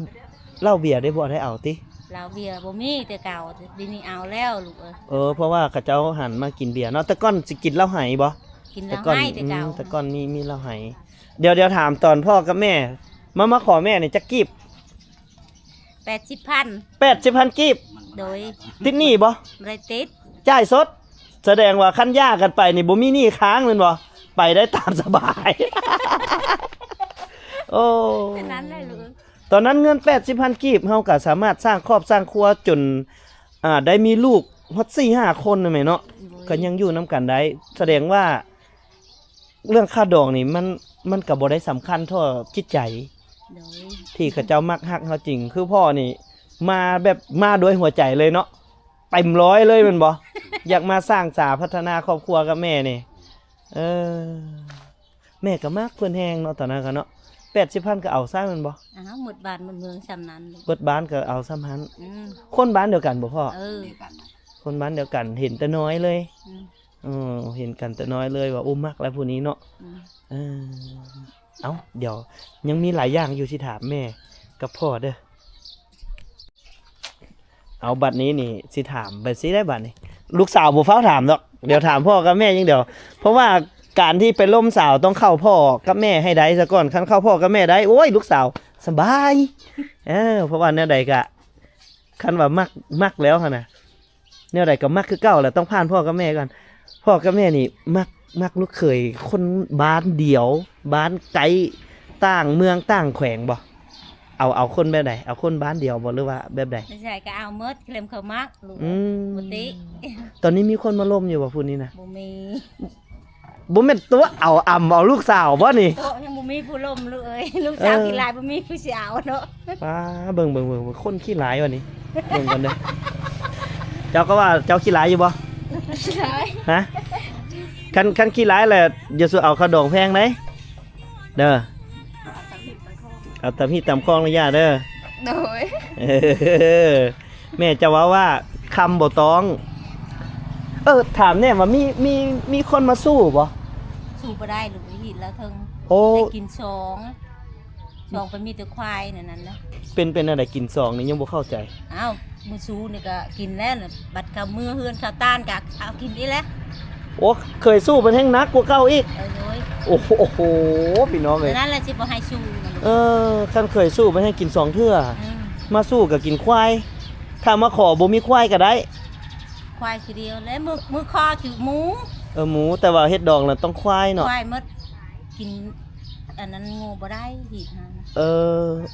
ເຫຼົ້າເບຍໄດ້ບໍ່ໄດ້ເອົາຕິ? ເຫຼົ້າເບຍບໍ່ມີແຕ່ເກົ່າ ດຽວນີ້ເອົາແລ້ວລູກເອີຍ. ເອີ ເພາະວ່າເຂົາເຈົ້າຫັນມາກິນເບຍເນາະ. ແຕ່ກ່ອນຊິກິນເຫຼົ້າໄຮບໍ່? ກິນເຫຼົ້າໄຮແຕ່ເກົ່າ. ອືມ ແຕ່ກ່ອນມີ ມີເຫຼົ້າໄຮ. ດຽວ ດຽວຖາມຕອນພໍ່ກັບແມ່ ມາ ມາຂໍແມ່ນີ້ຈັກກີບ? ແປດສິບພັນ. ແປດສິບພັນກີບ. ໂດຍ. ຕິດໜີ້ບໍ່? ບໍ່ໄດ້ຕິດ. ຈ່າຍສົດ. ສະແດງວ່າຄັນຢ່າກັນໄປນີ້ບໍ່ມີໜີ້ຄ້າງແມ່ນບໍ່? ໄປໄດ້ຕາມສະບາຍ. ໂອ້ ເປັນນັ້ນແຫຼະລູກ. ຕອນນັ້ນເງິນແປດສິບພັນກີບ ເຮົາກໍສາມາດສ້າງຄອບສ້າງຄົວຈົນ ອ່າ ໄດ້ມີລູກຮອດສີ່ຫ້າຄົນນັ້ນແຫຼະເນາະ. ໂດຍ. ກໍຍັງຢູ່ນຳກັນໄດ້ ສະແດງວ່າເລື່ອງຄ່າດອງນີ້ ມັນ ມັນກໍບໍ່ໄດ້ສຳຄັນເທົ່າຈິດໃຈ. ໂດຍ. ທີ່ເຂົາເຈົ້າມັກຮັກເຮົາຈິງ ຄືພໍ່ນີ້ມາແບບ ມາໂດຍຫົວໃຈເລີຍເນາະ ເຕັມຮ້ອຍເລີຍແມ່ນບໍ່? ຢາກມາສ້າງສາພັດທະນາຄອບຄົວກັບແມ່ນີ້. ເອີ ແມ່ກໍມັກເພິ່ນແຮງເນາະ ຕອນນັ້ນກໍເນາະ. ແປດສິບພັນກໍເອົາຊະແມ່ນບໍ່? ອ້າວ ໝົດບ້ານໝົດເມືອງຊ່ຳນັ້ນ. ເບິດບ້ານກໍເອົາຊ່ຳຫັ້ນ. ອືມ. ຄົນບ້ານດຽວກັນບໍ່ພໍ່? ເອີ ຄົນບ້ານດຽວກັນ ເຫັນແຕ່ນ້ອຍເລີຍ. ອືມ. ເອີ ເຫັນກັນແຕ່ນ້ອຍເລີຍວ່າ ໂອ້ ມັກແລ້ວຜູ້ນີ້ເນາະ. ອືມ. ເອີ ເອົ້າ ດຽວຍັງມີຫຼາຍຢ່າງຢູ່ຊິຖາມແມ່ກັບພໍ່ເດີ. ເອົາ ບັດນີ້ນີ້ຊິຖາມແບບຊີ້ໄດ໋ບັດນີ້ ລູກສາວບໍ່ຟ້າວຖາມດອກ ດຽວຖາມພໍ່ກັບແມ່ຢ່າງດຽວ. ເພາະວ່າການທີ່ໄປລົມສາວຕ້ອງເຂົ້າພໍ່ກັບແມ່ໃຫ້ໄດ້ຊະກ່ອນ. ຄັນເຂົ້າພໍ່ກັບແມ່ໄດ້ ໂອ້ຍ ລູກສາວສະບາຍ. ເອີ ເພາະວ່າແນວໃດກະ ຄັນວ່າມັກ ມັກແລ້ວຫັ້ນນະ ແນວໃດກໍມັກຄືເກົ່າແຫຼະ ຕ້ອງຜ່ານພໍ່ກັບແມ່ກ່ອນ. ພໍ່ກັບແມ່ນີ້ມັກ ມັກລູກເຂີຍຄົນບ້ານດຽວ ບ້ານໃກ້ ຕ່າງເມືອງຕ່າງແຂວງບໍ່? ເອົາ ເອົາຄົນແບບໃດ? ເອົາຄົນບ້ານດຽວບໍ່ ຫຼືວ່າແບບໃດ? ໃສກໍເອົາໝົດ ເຄັມເຂົາມັກລູກ. ອືມ. ບໍ່ຕິ. ຕອນນີ້ມີຄົນມາລົມຢູ່ບໍ່ຜູ້ນີ້ນະ? ບໍ່ມີ. ບໍ່ແມ່ນຕົວະເອົາອຳເອົາລູກສາວບໍ່ນີ້? ໂຕະ ຍັງບໍ່ມີຜູ້ລົມລູກເອີຍ ລູກສາວ ເອີ ຂີ້ຫຼາຍ ບໍ່ມີຜູ້ຊິເອົາເນາະ. ປ້າ ເບິ່ງ ເບິ່ງ ເບິ່ງ ເບິ່ງ ຄົນຂີ້ຫຼາຍວະນີ້. ເບິ່ງກ່ອນເດີ ເຈົ້າກໍວ່າເຈົ້າຂີ້ຫຼາຍຢູ່ບໍ່? ຂີ້ຫຼາຍ. ຮະ? ຄັນ ຄັນຂີ້ຫຼາຍແຫຼະ ຢ່າສູ່ເອົາຄ່າດອງແພງໃດ ເດີ ເອົາຕາມຮີດຕາມຄອງເດີ ເອົາຕາມຮີດຕາມຄອງເດີ ຢ່າເດີ. ໂດຍ. ເອີ ແມ່ເຈົ້າເວົ້າວ່າຄຳບໍ່ຕ້ອງ. ເອີ ຖາມແດ່ວ່າມີ ມີ ມີຄົນມາສູ້ບໍ່? ສູ້ບໍ່ໄດ້ລູກ ຮີດແລ້ວເທິງ. ໂອ້ ໄດ້ກິນສອງ ສອງໄປມີແຕ່ຄວາຍນັ້ນນະ. ເປັນ ເປັນແນວໃດກິນສອງນີ້ ຍັງບໍ່ເຂົ້າໃຈ. ອ້າວ ມື້ຊູນີ້ກໍກິນແລ້ວ ບັດເຂົ້າເມືອເຮືອນເຂົ້າຕ້ານກໍເອົາກິນອີກແລ້ວ. ໂອ້ ເຄີຍສູ້ເພິ່ນແຮ່ງໜັກກວ່າເກົ່າອີກ. ເອີ ໂດຍ. ໂອ້ໂຫ ໂອ້ໂຫ ພີ່ນ້ອງເອີຍ ນັ້ນແຫຼະຊິບໍ່ໃຫ້ສູ້. ເອີ ຄັນເຄີຍສູ້ເພິ່ນໃຫ້ກິນສອງເທື່ອ. ອືມ. ມາສູ້ກໍກິນຄວາຍ ຖ້າມາຂໍບໍ່ມີຄວາຍກໍໄດ້. ຄວາຍຄືດຽວແຫຼະ ມື້ ມື້ຂໍຄືໝູ. ເອີ ໝູ ແຕ່ວ່າເຮັດດອງລະຕ້ອງຄວາຍເນາະ. ຄວາຍໝົດ ກິນອັນນັ້ນງົວບໍ່ໄດ້ ຮີດຫັ້ນ. ເອີ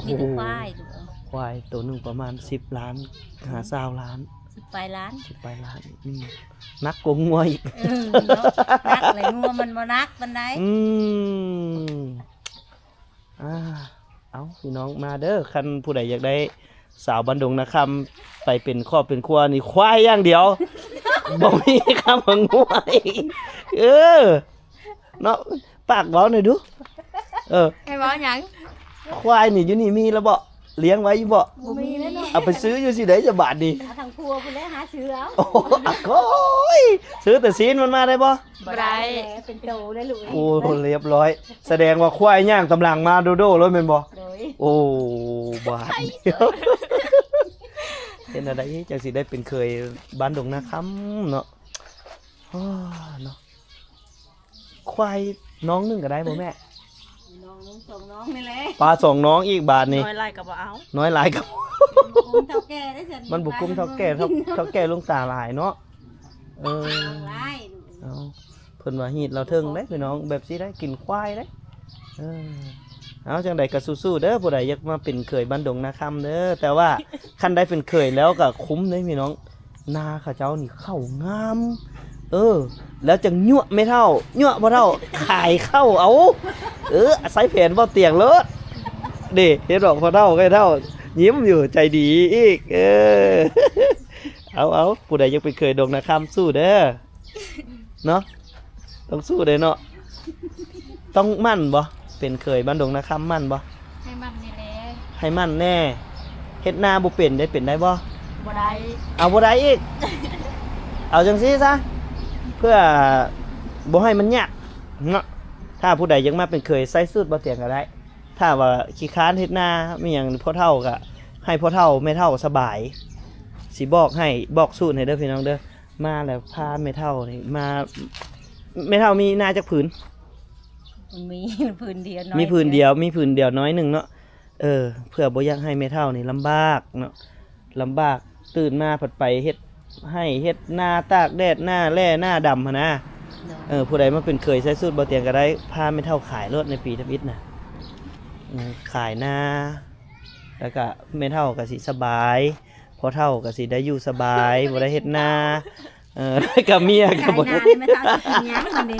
ມີແຕ່ ໂອ້ໂຫ ຄວາຍ. ເອີ ຄວາຍໂຕໜຶ່ງປະມານສິບລ້ານ ຫາຊາວລ້ານ ສິບປາຍລ້ານ ສິບປາຍລ້ານ. ອືມ. ໜັກກວ່າງົວອີກ. ເອີ ເນາະ ໜັກແຫຼະ ງົວມັນບໍ່ໜັກປານໃດ. ອືມ. ອ່າ ເອົາ ພີ່ນ້ອງມາເດີ ຄັນຜູ້ໃດຢາກໄດ້ສາວບ້ານດົງນາຄຳໄປເປັນຄອບເປັນຄົວນີ້ ຄວາຍຢ່າງດຽວ ບໍ່ມີຄຳວ່າງົວອີກ. ເອີ ເນາະ ປາກເວົ້າໜ່ອຍດູ. ເອີ ໃຫ້ເວົ້າຫຍັງ? ຄວາຍນີ້ຢູ່ນີ້ມີແລ້ວບໍ່? ລ້ຽງໄວ້ຢູ່ບໍ່? ບໍ່ມີແລ້ວເນາະ. ເອົາໄປຊື້ຢູ່ຊິໄດ້ຈະບາດນີ້? ເອົາທາງຄົວພຸ້ນແຫຼະ ຫາຊື້ເອົາ. ໂອ້ຍ ຊື້ແຕ່ຊີ້ນມັນມາໄດ້ບໍ່? ບໍ່ໄດ້. ເປັນໂຕໄດ້ລູກ. ໂອ້ ຮຽບຮ້ອຍ ສະແດງວ່າຄວາຍຍ່າງຕາມຫຼັງມາໂດໆເລີຍແມ່ນບໍ່? ໂດຍ. ໂອ້ ບາດ ເຮັດແນວໃດຈັ່ງຊິໄດ້ເປັນເຂີຍບ້ານດົງນາຄຳເນາະ. ໂອ້ ເນາະ ຄວາຍນ້ອງໜຶ່ງກໍໄດ້ບໍ່ແມ່? ນ້ອງໜຶ່ງສອງນ້ອງນີ້ແຫຼະ ປາສອງນ້ອງອີກບາດນີ້ ນ້ອຍຫຼາຍກໍບໍ່ເອົາ ນ້ອຍຫຼາຍກໍບໍ່ ມັນບໍ່ຄຸ້ມເຖົ້າແກ່ເດ້ຊັ້ນ ມັນບໍ່ຄຸ້ມເຖົ້າແກ່ ເຖົ້າ ເຖົ້າແກ່ລົງຕາຫຼາຍເນາະ. ເອີ ຫຼາຍ ເອົາ ເພິ່ນວ່າຮີດລາວເທິງເດ້ພີ່ນ້ອງ ແບບຊີ້ໄດ້ກິນຄວາຍເດ້. ເອີ ເອົາ ຈັ່ງໃດກໍສູ້ໆເດີ ຜູ້ໃດຢາກມາເປັນເຂີຍບ້ານດົງນາຄຳເດີ ແຕ່ວ່າຄັນໄດ້ເປັນເຂີຍແລ້ວກໍຄຸ້ມເດ້ພີ່ນ້ອງ. ນາເຂົາເຈົ້ານີ້ເຂົ້າງາມ ເອີ ແລ້ວຈັ່ງຍົວະແມ່ເຖົ້າ ຍົວະພໍ່ເຖົ້າຂາຍເຂົ້າເອົາ. ເອີ ໃຊ້ແຜນບໍ່ຕຽງໂລດ ເດ້ ເຫັນບໍ່ ພໍ່ເຖົ້າແມ່ເຖົ້າຍິ້ມຢູ່ ໃຈດີອີກ. ເອີ ເອົາໆ ຜູ້ໃດຢາກເປັນເຂີຍດົງນາຄຳສູ້ເດີ ເນາະ ຕ້ອງສູ້ເດ້ເນາະ. ຕ້ອງໝັ້ນບໍ່? ເປັນເຂີຍບ້ານດົງນາຄຳໝັ້ນບໍ່? ໃຫ້ໝັ້ນແດ່ ໃຫ້ໝັ້ນແດ່. ເຮັດນາບໍ່ເປັນເດ້ ເປັນໄດ້ບໍ່? ບໍ່ໄດ້ ເອົາ ບໍ່ໄດ້ອີກ. ເອົາຈັ່ງຊີ້ຊະ ເພື່ອບໍ່ໃຫ້ມັນຍາກເນາະ ຖ້າຜູ້ໃດຢາກມາເປັນເຂີຍໃສ່ສູດບໍ່ຕຽງກໍໄດ້. ຖ້າວ່າຂີ້ຄ້ານເຮັດນາມີຫຍັງ ພໍ່ເຖົ້າກໍໃຫ້ພໍ່ເຖົ້າແມ່ເຖົ້າສະບາຍ. ຊິບອກໃຫ້ ບອກສູດໃຫ້ເດີພີ່ນ້ອງເດີ ມາແລ້ວພາແມ່ເຖົ້ານີ້ມາ ແມ່ເຖົ້າມີນາຈັກຜືນ? ມີຜືນດຽວ ມີຜືນດຽວ ມີຜືນດຽວນ້ອຍໜຶ່ງເນາະ. ເອີ ເພື່ອບໍ່ຢາກໃຫ້ແມ່ເຖົ້ານີ້ລຳບາກເນາະ ລຳບາກ ຕື່ນມາພັດໄປເຮັດໄຮ່ເຮັດນາ ຕາກແດດ ໜ້າແລ້ໜ້າດຳຫັ້ນນາ. ເອີ ຜູ້ໃດມາເປັນເຂີຍໃສ່ສູດບໍ່ຕຽງກໍໄດ້ ພາແມ່ເຖົ້າຂາຍໂລດໃນປີທຳອິດນະ. ເອີ ຂາຍນາ ແລ້ວກະແມ່ເຖົ້າກໍຊິສະບາຍ ພໍ່ເຖົ້າກໍຊິໄດ້ຢູ່ສະບາຍ ບໍ່ໄດ້ເຮັດນາ. ເອີ ແລ້ວກະເມຍກໍບໍ່ໄດ້ ຂາຍນາໃຫ້ແມ່ເຖົ້າຊິກິນຫຍັງມັນນີ້?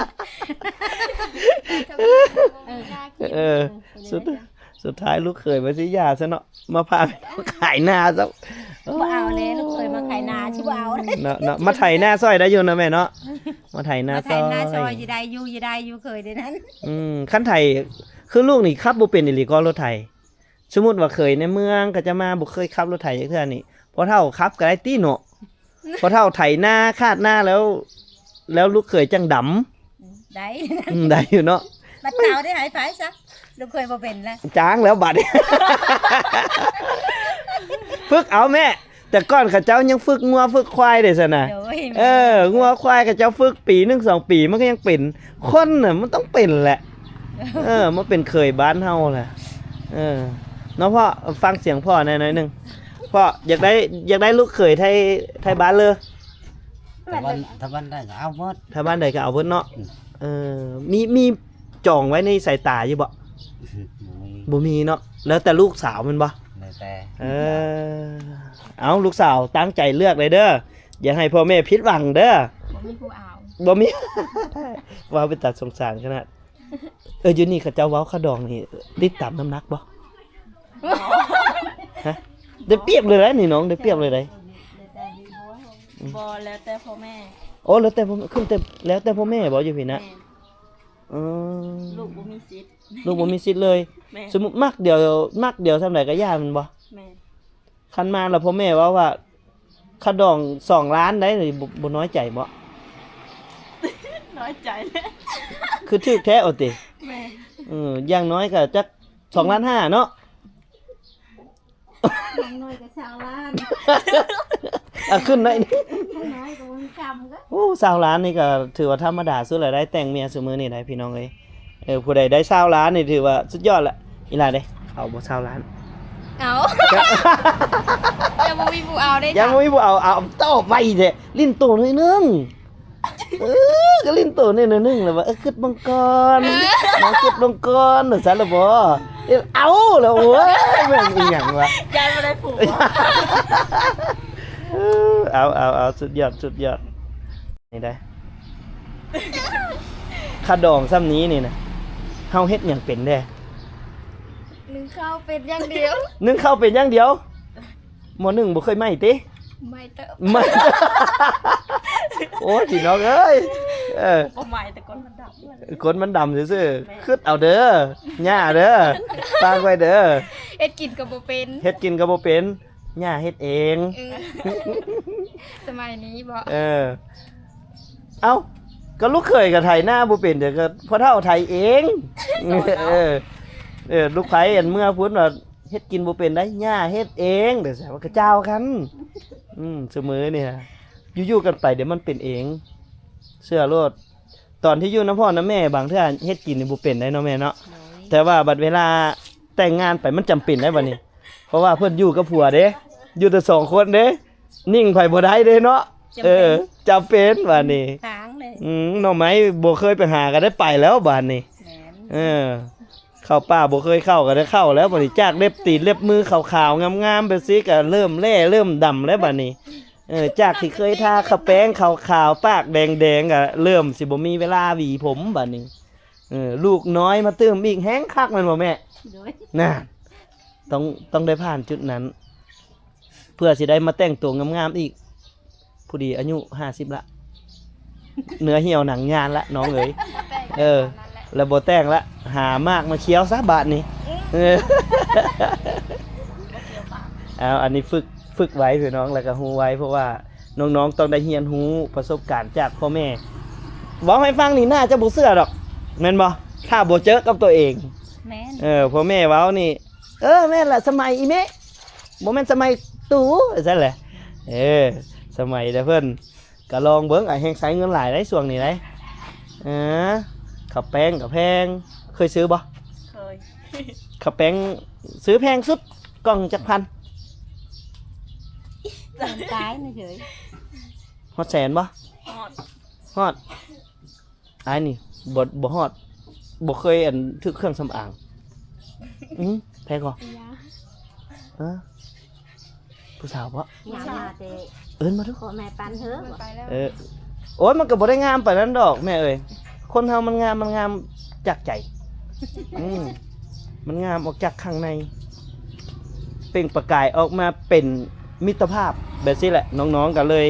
ເອີ ເອີ ສຸດ ສຸດທ້າຍລູກເຂີຍວ່າຊິຢ່າຊະເນາະ ມາພາແມ່ເຖົ້າຂາຍນາຊະ. ບໍ່ເອົາແລ້ວ ລູກເຂີຍມາຂາຍນາ ຊິບໍ່ເອົາເນາະ ເນາະ ມາໄຖນາຊ່ອຍໄດ້ຢູ່ເນາະແມ່ເນາະ ມາໄຖນາຊ່ອຍ ມາໄຖນາຊ່ອຍ ຊິໄດ້ຢູ່ ຊິໄດ້ຢູ່ເຂີຍເດ້ນັ້ນ. ອືມ ຄັນໄຖ ຄືລູກນີ້ຂັບບໍ່ເປັນອີ່ຫຼີກໍລົດໄຖ. ສົມມຸດວ່າເຂີຍໃນເມືອງເຂົາເຈົ້າມາບໍ່ເຄີຍຂັບລົດໄຖຈັກເທື່ອນີ້ ພໍ່ເຖົ້າຂັບກໍໄດ້ຕິເນາະ? ພໍ່ເຖົ້າໄຖນາຄາດນາແລ້ວ ແລ້ວລູກເຂີຍຈັ່ງດຳ ໄດ້ ອືມ ໄດ້ຢູ່ເນາະ. ບັດເອົາໄດ້ໃຫ້ໃຜຊະ ລູກເຂີຍບໍ່ເປັນລະ ຈ້າງແລ້ວບັດນີ້. ຝຶກເອົາແມ່ ແຕ່ກ່ອນເຂົາເຈົ້າຍັງຝຶກງົວຝຶກຄວາຍເດ້ຊັ້ນນະ. ໂດຍ ເອີ ງົວຄວາຍເຂົາເຈົ້າຝຶກປີໜຶ່ງສອງປີ ມັນກໍຍັງເປັນ. ຄົນນະມັນຕ້ອງເປັນແຫຼະ. ເອີ ມາເປັນເຂີຍບ້ານເຮົາແຫຼະ. ເອີ ເນາະພໍ່ ຟັງສຽງພໍ່ແດ່ໜ້ອຍໜຶ່ງ. ພໍ່ຢາກໄດ້ ຢາກໄດ້ລູກເຂີຍໄທ ໄທບ້ານເລີ? ຖ້າບ້ານ ຖ້າບ້ານໃດກໍເອົາໝົດ ຖ້າບ້ານໃດກໍເອົາໝົດເນາະ. ອືມ ເອີ ມີ ມີຈອງໄວ້ໃນສາຍຕາຢູ່ບໍ່? ບໍ່ມີ ບໍ່ມີເນາະ ແລ້ວແຕ່ລູກສາວແມ່ນບໍ່? ແລ້ວແຕ່ ເອີ ເອົາ ລູກສາວຕັ້ງໃຈເລືອກເລີຍເດີ ຢ່າໃຫ້ພໍ່ແມ່ຜິດຫວັງເດີ. ບໍ່ມີຜູ້ເອົາ ບໍ່ມີ ເວົ້າເປັນຕາສົງສານຂະໜາດ. ເອີ ຢູ່ນີ້ເຂົາເຈົ້າເວົ້າຂະດອງນີ້ ຕິດຕາມນ້ຳໜັກບໍ່? ຮະ ໄດ້ປຽບເລີຍໄດ໋ນີ້ນ້ອງ ໄດ້ປຽບເລີຍໄດ໋. ບໍ່ ແລ້ວແຕ່ພໍ່ແມ່. ໂອ້ ແລ້ວແຕ່ພໍ່ ຂຶ້ນແຕ່ ແລ້ວແຕ່ພໍ່ແມ່ບໍ່ຢູ່ພີ້ນະ? ແມ່ນ. ອືມ ລູກບໍ່ມີສິດ ລູກບໍ່ມີສິດເລີຍ. ແມ່ນ. ສົມມຸດມັກດຽວ ມັກດຽວສ່ຳໃດກໍຢ່າແມ່ນບໍ່? ແມ່ນ. ຄັນມາແລ້ວພໍ່ແມ່ເວົ້າວ່າ ຄ່າດອງສອງລ້ານໄດ໋ ບໍ່ ບໍ່ນ້ອຍໃຈບໍ່? ນ້ອຍໃຈແຫຼະ ຄືຖືກແທ້ ໂອຕິ. ແມ່ນ. ເອີ ຢ່າງນ້ອຍກໍຈັກສອງລ້ານຫ້າເນາະ ຢ່າງໜ້ອຍກໍຊາວລ້ານ. ອ່ະ ຂຶ້ນໜ້ອຍໜຶ່ງ ຢ່າງໜ້ອຍກໍບໍ່ມີຄຳກໍ ໂອ້ ຊາວລ້ານນີ້ກໍຖືວ່າທຳມະດາສຸດແລ້ວໄດ໋ ແຕ່ງເມຍຊຸມື້ນີ້ໄດ໋ ພີ່ນ້ອງເອີຍ. ເອີ ຜູ້ໃດໄດ້ຊາວລ້ານນີ້ຖືວ່າສຸດຍອດແຫຼະ. ອີ່ຫຼ້າເດ້ ເອົາບໍ່ຊາວລ້ານ? ເອົາ ແຕ່ບໍ່ມີຜູ້ເອົາເດ້. ຍັງບໍ່ມີຜູ້ເອົາ ເອົາ ຕອບໄວແທ້ ຫຼິ້ນໂຕໜ້ອຍໜຶ່ງ. ເອີ ກໍຫຼິ້ນໂຕໜ້ອຍໜຶ່ງແລ້ວວ່າ ເອີ ຄິດເບິ່ງກ່ອນ ເອີ ລອງຄິດເບິ່ງກ່ອນ ວ່າຊັ້ນລະບໍ? ເອີ ເອົາແລ້ວ ໂອ້ຍ ແມ່ນອີ່ຫຍັງວະ? ຢ້ານບໍ່ໄດ້ຜົວ. ເອີ ເອົາ ເອົາ ເອົາ ສຸດຍອດ ສຸດຍອດ. ນີ້ໄດ໋ ຄ່າດອງຊ່ຳນີ້ນີ້ນະ ເຮົາເຮັດຫຍັງເປັນແດ່? ໜຶ້ງເຂົ້າເປັນຢ່າງດຽວ. ໜຶ້ງເຂົ້າເປັນຢ່າງດຽວ? ໝໍ້ໜຶ້ງບໍ່ເຄີຍໄໝ້ຕິ? ໄໝ້ເຕີບ. ໄໝ້ ໂອ້ຍ ພີ່ນ້ອງເອີຍ. ເອີ ບໍ່ໄໝ້ ແຕ່ກົ້ນມັນດຳ ກົ້ນມັນດຳຊື່ໆ. ແມ່ນ. ຄຶດເອົາເດີ ຍ່າເດີ ຝາກໄວ້ເດີ. ເຮັດກິນກໍບໍ່ເປັນ ເຮັດກິນກໍບໍ່ເປັນ ຍ່າເຮັດເອງ. ເອີ ສະໄໝນີ້ບໍ? ເອີ ເອົ້າ ກໍລູກເຂີຍກໍໄຖນາບໍ່ເປັນ ດຽວກໍພໍ່ເຖົ້າໄຖເອງ. ເອີ ເອີ ລູກໃຜອັນເມືອພຸ້ນວ່າ ເຮັດກິນບໍ່ເປັນໄດ໋ ຍ່າເຮັດເອງ ເດີ ວ່າກະເຈົ້າກັນ. ອືມ ຊຸມື້ນີ້ ຢູ່ໆກັນໄປ ດຽວມັນເປັນເອງ ເຊື່ອໂລດ. ຕອນທີ່ຢູ່ນຳພໍ່ນຳແມ່ ບາງເທື່ອເຮັດກິນນີ້ບໍ່ເປັນໄດ໋ເນາະແມ່ເນາະ. ໂດຍ ແຕ່ວ່າບັດເວລາແຕ່ງງານໄປ ມັນຈຳເປັນໄດ໋ບັດນີ້ ເພາະວ່າເພິ່ນຢູ່ກັບຜົວເດ້ ຢູ່ແຕ່ສອງຄົນເດ້ ນິ່ງໃຜບໍ່ໄດ້ເດ້ເນາະ. ຈຳເປັນ ເອີ ຈຳເປັນບາດນີ້ ທາງເລີຍ. ອືມ ໜໍ່ໄມ້ບໍ່ເຄີຍໄປຫາກໍໄດ້ໄປແລ້ວບາດນີ້. ແມ່ນ ເອີ ເຂົ້າປ່າບໍ່ເຄີຍເຂົ້າກໍໄດ້ເຂົ້າແລ້ວບາດນີ້. ຈາກເລັບຕີນເລັບມືຂາວໆງາມໆແບບຊີ້ ກໍເລີ່ມແຫຼ້ເລີ່ມດຳແລ້ວບາດນີ້. ເອີ ຈາກທີ່ເຄີຍທາຂະແປ້ງຂາວໆ ປາກແດງໆ ກໍເລີ່ມຊິບໍ່ມີເວລາຫວີຜົມບາດນີ້. ເອີ ລູກນ້ອຍມາຕື່ມອີກ ແຮງຄັກແມ່ນບໍ່ແມ່? ໂດຍ ນັ້ນ ຕ້ອງ ຕ້ອງໄດ້ຜ່ານຈຸດນັ້ນ ເພື່ອຊິໄດ້ມາແຕ່ງຕົວງາມໆອີກ. ພໍດີອາຍຸຫ້າສິບລະ ເນື້ອຫ່ຽວໜັງຍານລະນ້ອງເອີຍ. ເອີ ແລ້ວບໍ່ແຕ່ງລະ ຫາໝາກມາຄ້ຽວຊະບາດນີ້. ເອີ ເອົາ ອັນນີ້ຝຶກ ຝຶກໄວ້ພີ່ນ້ອງ ແລ້ວກໍຮູ້ໄວ້ ເພາະວ່ານ້ອງໆຕ້ອງໄດ້ຮຽນຮູ້ປະສົບການຈາກພໍ່ແມ່. ເວົ້າໃຫ້ຟັງນີ້ໜ້າຈະບໍ່ເຊື່ອດອກ ແມ່ນບໍ່? ຖ້າບໍ່ເຈີກັບຕົວເອງ. ແມ່ນ ເອີ ພໍ່ແມ່ເວົ້ານີ້ ເອີ ແມ່ນລະ ສະໄໝອີແມ່ ບໍ່ແມ່ນສະໄໝຕູ ຈັ່ງຊັ້ນແຫຼະ. ເອີ ສະໄໝແຕ່ເພິ່ນ ກໍລອງເບິ່ງ ອ້າຍແຮງໃຊ້ເງິນຫຼາຍໄດ໋ຊ່ວງນີ້ໄດ໋. ເອີ ເຂົ້າແປ້ງກໍແພງ ເຄີຍຊື້ບໍ່? ເຄີຍ. ເຂົ້າແປ້ງຊື້ແພງສຸດ ກ່ອງຈັກພັນ? ປາຍນີ້ເສີຍ. ຮອດແສນບໍ່? ຮອດ ຮອດ. ອ້າຍນີ້ບໍ່ ບໍ່ຮອດ ບໍ່ເຄີຍ ອັນ ຖືກເຄື່ອງສຳອາງ. ອື ແພງບໍ່? ຮະ ຜູ້ສາວບໍ່? ຍາມາແຕ່ ເອີ້ນມາດູ ພໍ່ແມ່ປັນເຮີ. ເອີ ໂອ້ຍ ມັນກໍບໍ່ໄດ້ງາມປານນັ້ນດອກແມ່ເອີຍ. ຄົນເຮົາມັນງາມ ມັນງາມຈາກໃຈ. ອື ມັນງາມອອກຈາກຂ້າງໃນ ເປັ່ງປະກາຍອອກມາເປັນມິດຕະພາບແບບຊີ້ແຫຼະ. ນ້ອງໆກໍເລີຍ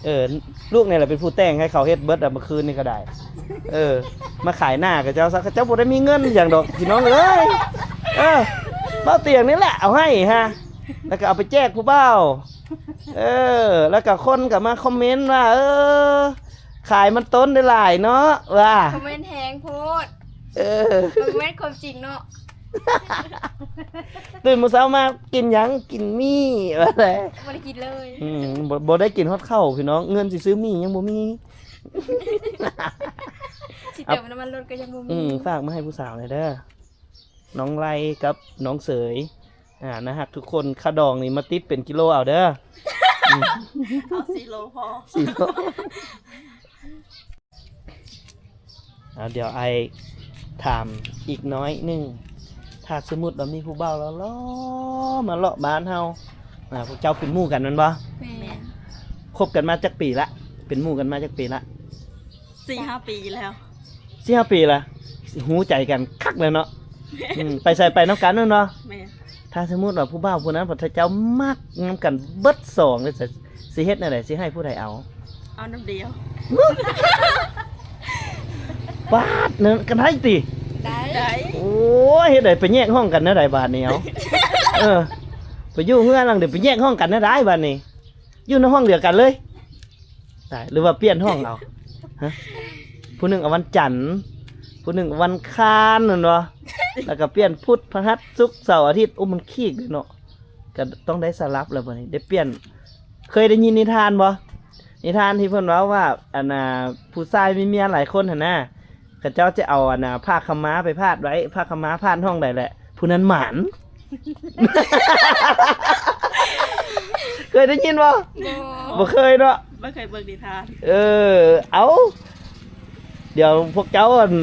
ເອີ ລູກນີ້ແຫຼະເປັນຜູ້ແຕ່ງໃຫ້ເຂົາເຮັດເບິດອະ ເມື່ອຄືນນີ້ກໍໄດ້. ເອີ ມາຂາຍໜ້າຂະເຈົ້າຊະ ຂະເຈົ້າບໍ່ໄດ້ມີເງິນຫຍັງດອກພີ່ນ້ອງເອີຍ. ເອີ ເບົາຕຽງນີ້ແຫຼະເອົາໃຫ້ຮະ ແລ້ວກໍເອົາໄປແຈກຜູ້ບ່າວ. ເອີ ແລ້ວກໍຄົນກໍມາຄອມເມັນວ່າ ເອີ ຂາຍມັນຕົ້ນໄດ້ຫຼາຍເນາະ ວ່າ ຄອມເມັນແຮງໂພດ. ເອີ ມັນແມ່ນຄວາມຈິງເນາະ. ຕື່ນມື້ເຊົ້າມາກິນຫຍັງ? ກິນໝີ່ ວ່າແຫຼະ ບໍ່ໄດ້ກິນເລີຍ. ອືມ ບໍ່ ບໍ່ໄດ້ກິນຮອດເຂົ້າພີ່ນ້ອງ ເງິນຊິຊື້ໝີ່ຍັງບໍ່ມີ. ຊິເຕີມນ້ຳມັນລົດກໍຍັງບໍ່ມີ. ອືມ ຝາກມາໃຫ້ຜູ້ສາວແດ່ເດີ ນ້ອງໄລກັບນ້ອງເສີຍ. ອ່າ ໜ້າຮັກທຸກຄົນ ຄ່າດອງນີ້ມາຕິດເປັນກິໂລເອົາເດີ. ອືມ ເອົາສີ່ໂລພໍ ສີ່ໂລ. ເອົາ ດຽວອ້າຍຖາມອີກໜ້ອຍໜຶ່ງ ຖ້າສົມມຸດວ່າມີຜູ້ບ່າວຫຼໍ່ໆມາເລາະບ້ານເຮົາ ອ່າ ພວກເຈົ້າເປັນໝູ່ກັນແມ່ນບໍ່? ແມ່ນ. ຄົບກັນມາຈັກປີລະ? ເປັນໝູ່ກັນມາຈັກປີລະ? ສີ່ຫ້າປີແລ້ວ. ສີ່ຫ້າປີລະ ຮູ້ໃຈກັນຄັກແລ້ວເນາະ. ແມ່ນ. ອືມ ໄປໃສໄປນຳກັນແມ່ນບໍ່? ແມ່ນ. ຖ້າສົມມຸດວ່າຜູ້ບ່າວຜູ້ນັ້ນ ພວກເຈົ້າມັກນຳກັນເບິດສອງເລີຍ ຊິເຮັດແນວໃດ? ຊິໃຫ້ຜູ້ໃດເອົາ? ເອົານຳດຽວ. ປາດ ນັ້ນກໍໄດ້ຕິ? ໄດ້. ໂອ້ຍ ເຮັດໃດໄປແຍກຫ້ອງກັນແນວໃດບາດນີ້? ເອົາ ເອີ ໄປຢູ່ເຮືອນຫຼັງດຽວ ໄປແຍກຫ້ອງກັນແນວໃດບາດນີ້? ຢູ່ໃນຫ້ອງດຽວກັນເລີຍ ຕາຍ ຫຼືວ່າປ່ຽນຫ້ອງເອົາ? ຮະ ຜູ້ໜຶ່ງເອົາວັນຈັນ ຜູ້ໜຶ່ງເອົາວັນຄານແມ່ນບໍ່? ແລ້ວກໍປ່ຽນພຸດ ພະຫັດ ສຸກ ເສົາ ອາທິດ. ໂອ້ ມັນຄີກເດ້ເນາະ ກໍຕ້ອງໄດ້ສະຫຼັບແລ້ວບັດນີ້ ໄດ້ປ່ຽນ. ເຄີຍໄດ້ຍິນນິທານບໍ່? ນິທານທີ່ເພິ່ນເວົ້າວ່າ ອັນນ່າ ຜູ້ຊາຍມີເມຍຫຼາຍຄົນຫັ້ນນະ ເຂົາເຈົ້າຈະເອົາ ອັນນ່າ ຜ້າຂາວມ້າໄປພາດໄວ້ ຜ້າຂາວມ້າພາດຫ້ອງໃດແຫຼະ ຜູ້ນັ້ນໝານ. ເຄີຍໄດ້ຍິນບໍ່? ບໍ່ ບໍ່ເຄີຍເນາະ ບໍ່ເຄີຍເບິ່ງນິທານ. ເອີ ເອົາ ດຽວພວກເຈົ້າ ອັນ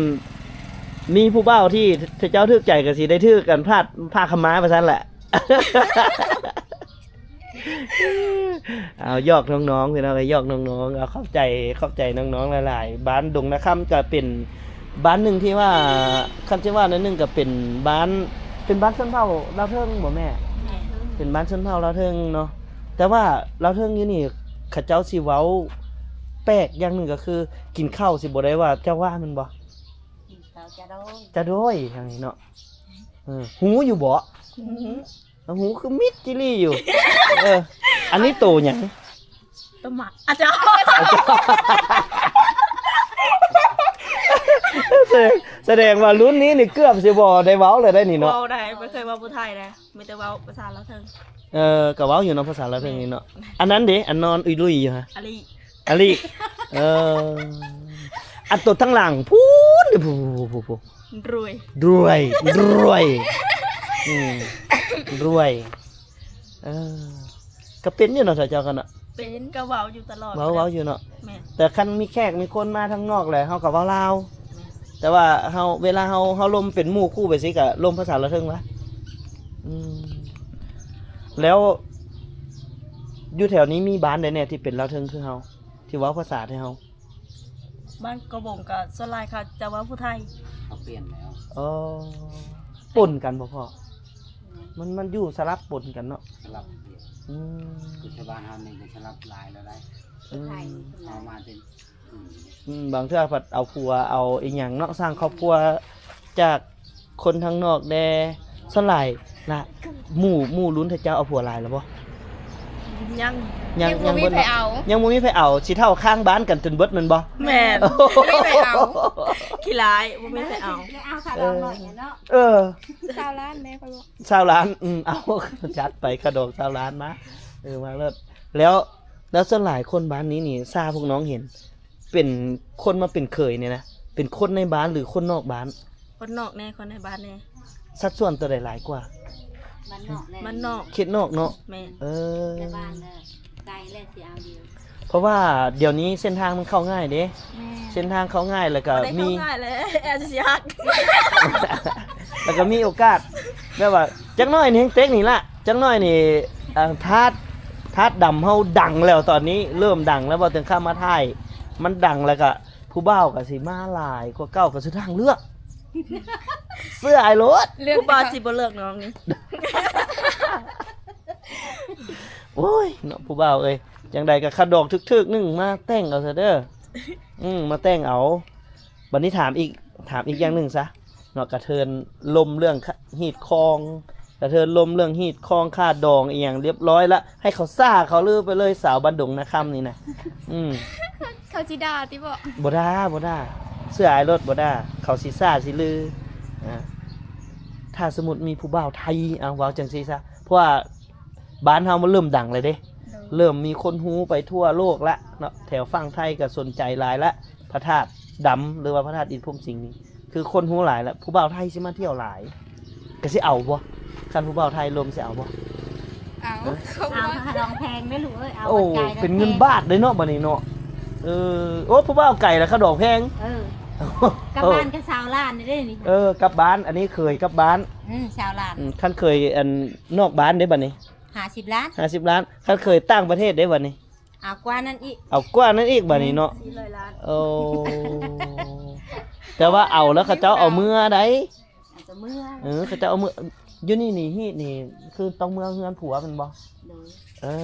ມີຜູ້ບ່າວທີ່ເຈົ້າຖືກໃຈ ກໍຊິໄດ້ຖືກກັນພາດຜ້າຂາວມ້າວ່າຊັ້ນແຫຼະ. ເອົາ ຢອກນ້ອງໆ ພີ່ນ້ອງເອີຍ ຢອກນ້ອງໆ. ເອົາ ຂອບໃຈ ຂອບໃຈນ້ອງໆຫຼາຍໆ. ບ້ານດົງນາຄຳກໍເປັນບ້ານໜຶ່ງທີ່ວ່າ ຄັນຊິວ່າໜ້ອຍໜຶ່ງກໍເປັນບ້ານ ເປັນບ້ານຊົນເຜົ່າລາວເທິງບໍ່ແມ່? ແມ່ນ. ເປັນບ້ານຊົນເຜົ່າລາວເທິງເນາະ ແຕ່ວ່າລາວເທິງຢູ່ນີ້ ເຂົາເຈົ້າຊິເວົ້າແປກຢ່າງໜຶ່ງ ກໍຄືກິນເຂົ້າຊິບໍ່ໄດ້ວ່າເຈົ້າວ່າແມ່ນບໍ່? ກິນເຂົ້າຈະໂດຍ ຈະໂດຍ ທາງນີ້ເນາະ. ເອີ ຮູ້ຢູ່ບໍ່? ຫູ ຫູຄືມິດຈີ່ຫຼີ່ຢູ່. ເອີ ອັນນີ້ໂຕຫຍັງ? ໂຕໝາ ອາຈານ ເອີ ສະແດງວ່າລຸ້ນນີ້ນີ້ເກືອບຊິບໍ່ໄດ້ເວົ້າແລ້ວໄດ໋ນີ້ເນາະ. ເວົ້າໄດ້ ບໍ່ເຄີຍເວົ້າຜູ້ໄທເດ້ ມີແຕ່ເວົ້າພາສາລາວເທິງ. ເອີ ກໍເວົ້າຢູ່ເນາະ ພາສາລາວເທິງນີ້ເນາະ. ແມ່ນ. ອັນນັ້ນເດ ອັນນອນອຸຍລຸຍຢູ່ຫະ? ອາລີ ອາລີ. ເອີ ອັນໂຕທາງຫຼັງພຸ້ນ ພຸ້ນ ພຸ້ນ ພຸ້ນ ພຸ້ນ ລວຍ ລວຍ ລວຍ ອືມ ລວຍ. ເອີ ກໍເປັນຢູ່ເນາະ ເຈົ້າກໍເນາະ. ເປັນ ກໍເວົ້າຢູ່ຕະຫຼອດ ເວົ້າ ເວົ້າຢູ່ເນາະ. ແມ່ນ. ແຕ່ຄັນມີແຂກມີຄົນມາທາງນອກແຫຼະ ເຮົາກໍເວົ້າລາວ. ແມ່ນ. ແຕ່ວ່າເຮົາ ເວລາເຮົາ ເຮົາລົມເປັນໝູ່ຄູ່ໄປຊີ້ ກໍລົມພາສາລາວເທິງວະ. ອືມ ແລ້ວຢູ່ແຖວນີ້ມີບ້ານໃດແດ່ທີ່ເປັນລາວເທິງຄືເຮົາ ທີ່ເວົ້າພາສາໄທເຮົາ? ບ້ານກະບົງກໍສ່ວນຫຼາຍເຂົາຈະເວົ້າຜູ້ໄທ. ເຂົາປ່ຽນແລ້ວ. ອໍ ປົນກັນບໍ່ພໍ່? ແມ່ນ. ມັນ ມັນຢູ່ສະຫຼັບປົນກັນເນາະ. ສະຫຼັບ. ອືມ ຄືຊາວບ້ານເຮົານີ້ກໍສະຫຼັບຫຼາຍແລ້ວໄດ໋. ອືມ ເອົາມາເປັນ ອືມ ບາງເທື່ອພັດເອົາຜົວເອົາອີ່ຫຍັງເນາະ ສ້າງຄອບຄົວຈາກ ຄົນທາງນອກແດ່. ສ່ວນຫຼາຍລະ ໝູ່ ໝູ່ລຸ້ນເຂົາເຈົ້າເອົາຜົວຫຼາຍແລ້ວບໍ່? ຍັງ ຍັງ ຍັງບໍ່ມີໃຜເອົາ ຍັງບໍ່ມີໃຜເອົາ. ຊິເຖົ້າຄ້າງບ້ານກັນຈົນເບິດແມ່ນບໍ່? ແມ່ນ. ບໍ່ມີໃຜເອົາ ຂີ້ລ້າຍ ບໍ່ມີໃຜເອົາ. ເອົາຄ່າດອງໜ້ອຍເນາະ. ເອີ ຊາວລ້ານແດ່ ຂ້ອຍບອກ ຊາວລ້ານ. ອືມ ເອົາ ຈັດໄປຄ່າດອງຊາວລ້ານມາ. ເອີ ມາເລີດ. ແລ້ວ ແລ້ວສ່ວນຫຼາຍຄົນບ້ານນີ້ນີ້ ຊາພວກນ້ອງເຫັນ ເປັນຄົນມາເປັນເຂີຍນີ້ນະ ເປັນຄົນໃນບ້ານ ຫຼື ຄົນນອກບ້ານ? ຄົນນອກແດ່ ຄົນໃນບ້ານແດ່. ສັດສ່ວນຕົວໃດຫຼາຍກວ່າ? ບ້ານນອກແຫຼະ ບ້ານນອກ ເຂດນອກເນາະ. ແມ່ນ. ເອີ ແຕ່ບ້ານນະ ໄກແຫຼະ ຊິເອົາຢູ່ ເພາະວ່າດຽວນີ້ເສັ້ນທາງມັນເຂົ້າງ່າຍເດ້. ແມ່ນ. ເສັ້ນທາງເຂົ້າງ່າຍ ແລ້ວກໍມີ ເຂົ້າງ່າຍແລ້ວ ແອຊິຊິຮັກ ແລ້ວກໍມີໂອກາດ ແບບວ່າຈັກໜ້ອຍນີ້ແຮງເຕັກນີ້ລະ ຈັກໜ້ອຍນີ້ ອາ ທາດ ທາດດຳເຮົາດັງແລ້ວ ຕອນນີ້ເລີ່ມດັງແລ້ວ. ບໍ່ເຖິງຂ້າມມາຖ່າຍ ມັນດັງແລ້ວກະ ຜູ້ບ່າວກໍຊິມາຫຼາຍກວ່າເກົ່າ ກໍສຸດທາງເລືອກ ເຊື່ອອ້າຍໂລດ. ເລືອກ ຜູ້ບ່າວຊິບໍ່ເລືອກນ້ອງນີ້. ໂອ້ຍເນາະ ຜູ້ບ່າວເອີຍ ຈັ່ງໃດກໍຄ່າດອງຖືກໆໜຶ່ງ ມາແຕ່ງເອົາຊະເດີ. ອືມ ມາແຕ່ງເອົາ. ບັດນີ້ຖາມອີກ ຖາມອີກຢ່າງໜຶ່ງຊະເນາະ ກະເທີນລົມເລື່ອງ ຄະ ຮີດຄອງ ກະເທີນລົມເລື່ອງຮີດຄອງ ຄ່າດອງອີ່ຫຍັງລຽບຮ້ອຍລະ ໃຫ້ເຂົາສ້າເຂົາລືໄປເລີຍ ສາວບ້ານດົງນາຄຳນີ້ນະ. ອືມ ເຂົາຊິດ່າຕິເບາະ? ບໍ່ດ່າ ບໍ່ດ່າ ເຊື່ອອ້າຍໂລດ ບໍ່ດ່າ ເຂົາຊິສ້າຊິລື. ອາ ຖ້າສົມມຸດມີຜູ້ບ່າວໄທ ເອົາ ເວົ້າຈັ່ງຊີ້ຊະ ເພາະວ່າ ບ້ານເຮົາມັນເລີ່ມດັງແລ້ວເດ້. ໂດຍ. ເລີ່ມມີຄົນຮູ້ໄປທົ່ວໂລກລະເນາະ ແຖວຝັ່ງໄທກໍສົນໃຈຫຼາຍລະ ພະທາດດຳ ຫຼືວ່າພະທາດອິນພົມສິງນີ້ ຄືຄົນຮູ້ຫຼາຍລະ ຜູ້ບ່າວໄທຊິມາທ່ຽວຫຼາຍ. ກະຊິເອົາບໍ່? ຄັນຜູ້ບ່າວໄທລົມຊິເອົາບໍ່? ເອົາ. ເອົາ ຄ່າດອງແພງເດ້ລູກເອີຍ. ເອົາ. ໂອ້ ເປັນເງິນບາດເດ້ເນາະ ບັດນີ້ເນາະ. ເອີ ໂອ້ ຜູ້ບ່າວໄກລະຄ່າດອງແພງ. ເອີ ກັບບ້ານກໍຊາວລ້ານເດ້ນີ້. ເອີ ກັບບ້ານ ອັນນີ້ເຂີຍກັບບ້ານ. ອືມ ຊາວລ້ານ. ອືມ ຄັນເຂີຍ ອັນ ນອກບ້ານເດ້ບັດນີ້ ຫ້າສິບລ້ານ ຫ້າສິບລ້ານ. ຄັນເຂີຍຕ່າງປະເທດເດ້ບັດນີ້ ເອົາກວ່ານັ້ນອີກ ເອົາກວ່ານັ້ນອີກບັດນີ້ເນາະ. ສີ່ຮ້ອຍລ້ານ. ໂອ້ ແຕ່ວ່າເອົາແລ້ວເຂົາເຈົ້າເອົາເມືອໃດ໋. ເອົາແຕ່ເມືອ. ເອີ ເຂົາເຈົ້າເອົາເມືອ. ຢູ່ນີ້ນີ້ ຮີດນີ້ຄືຕ້ອງເມືອເຮືອນຜົວແມ່ນບໍ່? ໂດຍ. ເອີ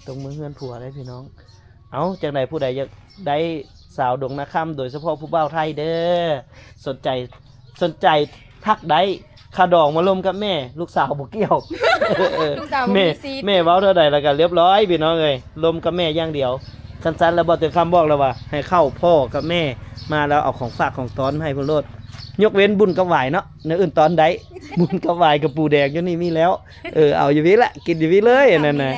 ຕ້ອງເມືອເຮືອນຜົວເດ້ພີ່ນ້ອງ. ເອົາ ຈັ່ງໃດຜູ້ໃດຢາກໄດ້ສາວດົງນາຄຳ ໂດຍສະເພາະຜູ້ບ່າວໄທເດີ ສົນໃຈ ສົນໃຈທັກໄດ້. ຄ່າດອງມາລົມກັບແມ່ ລູກສາວບໍ່ກ່ຽວ. ລູກສາວບໍ່ມີສິດ. ແມ່ ແມ່ເວົ້າເທົ່າໃດລະກະລຽບຮ້ອຍພີ່ນ້ອງເອີຍ ລົມກັບແມ່ຢ່າງດຽວ. ຄັນຊັ້ນລະ ບໍ່ເຕີຄຳບອກລະວ່າ ໃຫ້ເຂົ້າພໍ່ກັບແມ່ມາແລ້ວເອົາຂອງຝາກຂອງຕ້ອນມາໃຫ້ເພິ່ນໂລດ. ຍົກເວັ້ນບຸນກັບຫວາຍເນາະ ແນວອື່ນຕ້ອນໄດ້. ບຸນກັບຫວາຍກະປູແດງຢູ່ນີ້ມີແລ້ວ. ເອີ ເອົາຢູ່ພີ້ລະ ກິນຢູ່ພີ້ເລີຍ ອັນນັ້ນນະ.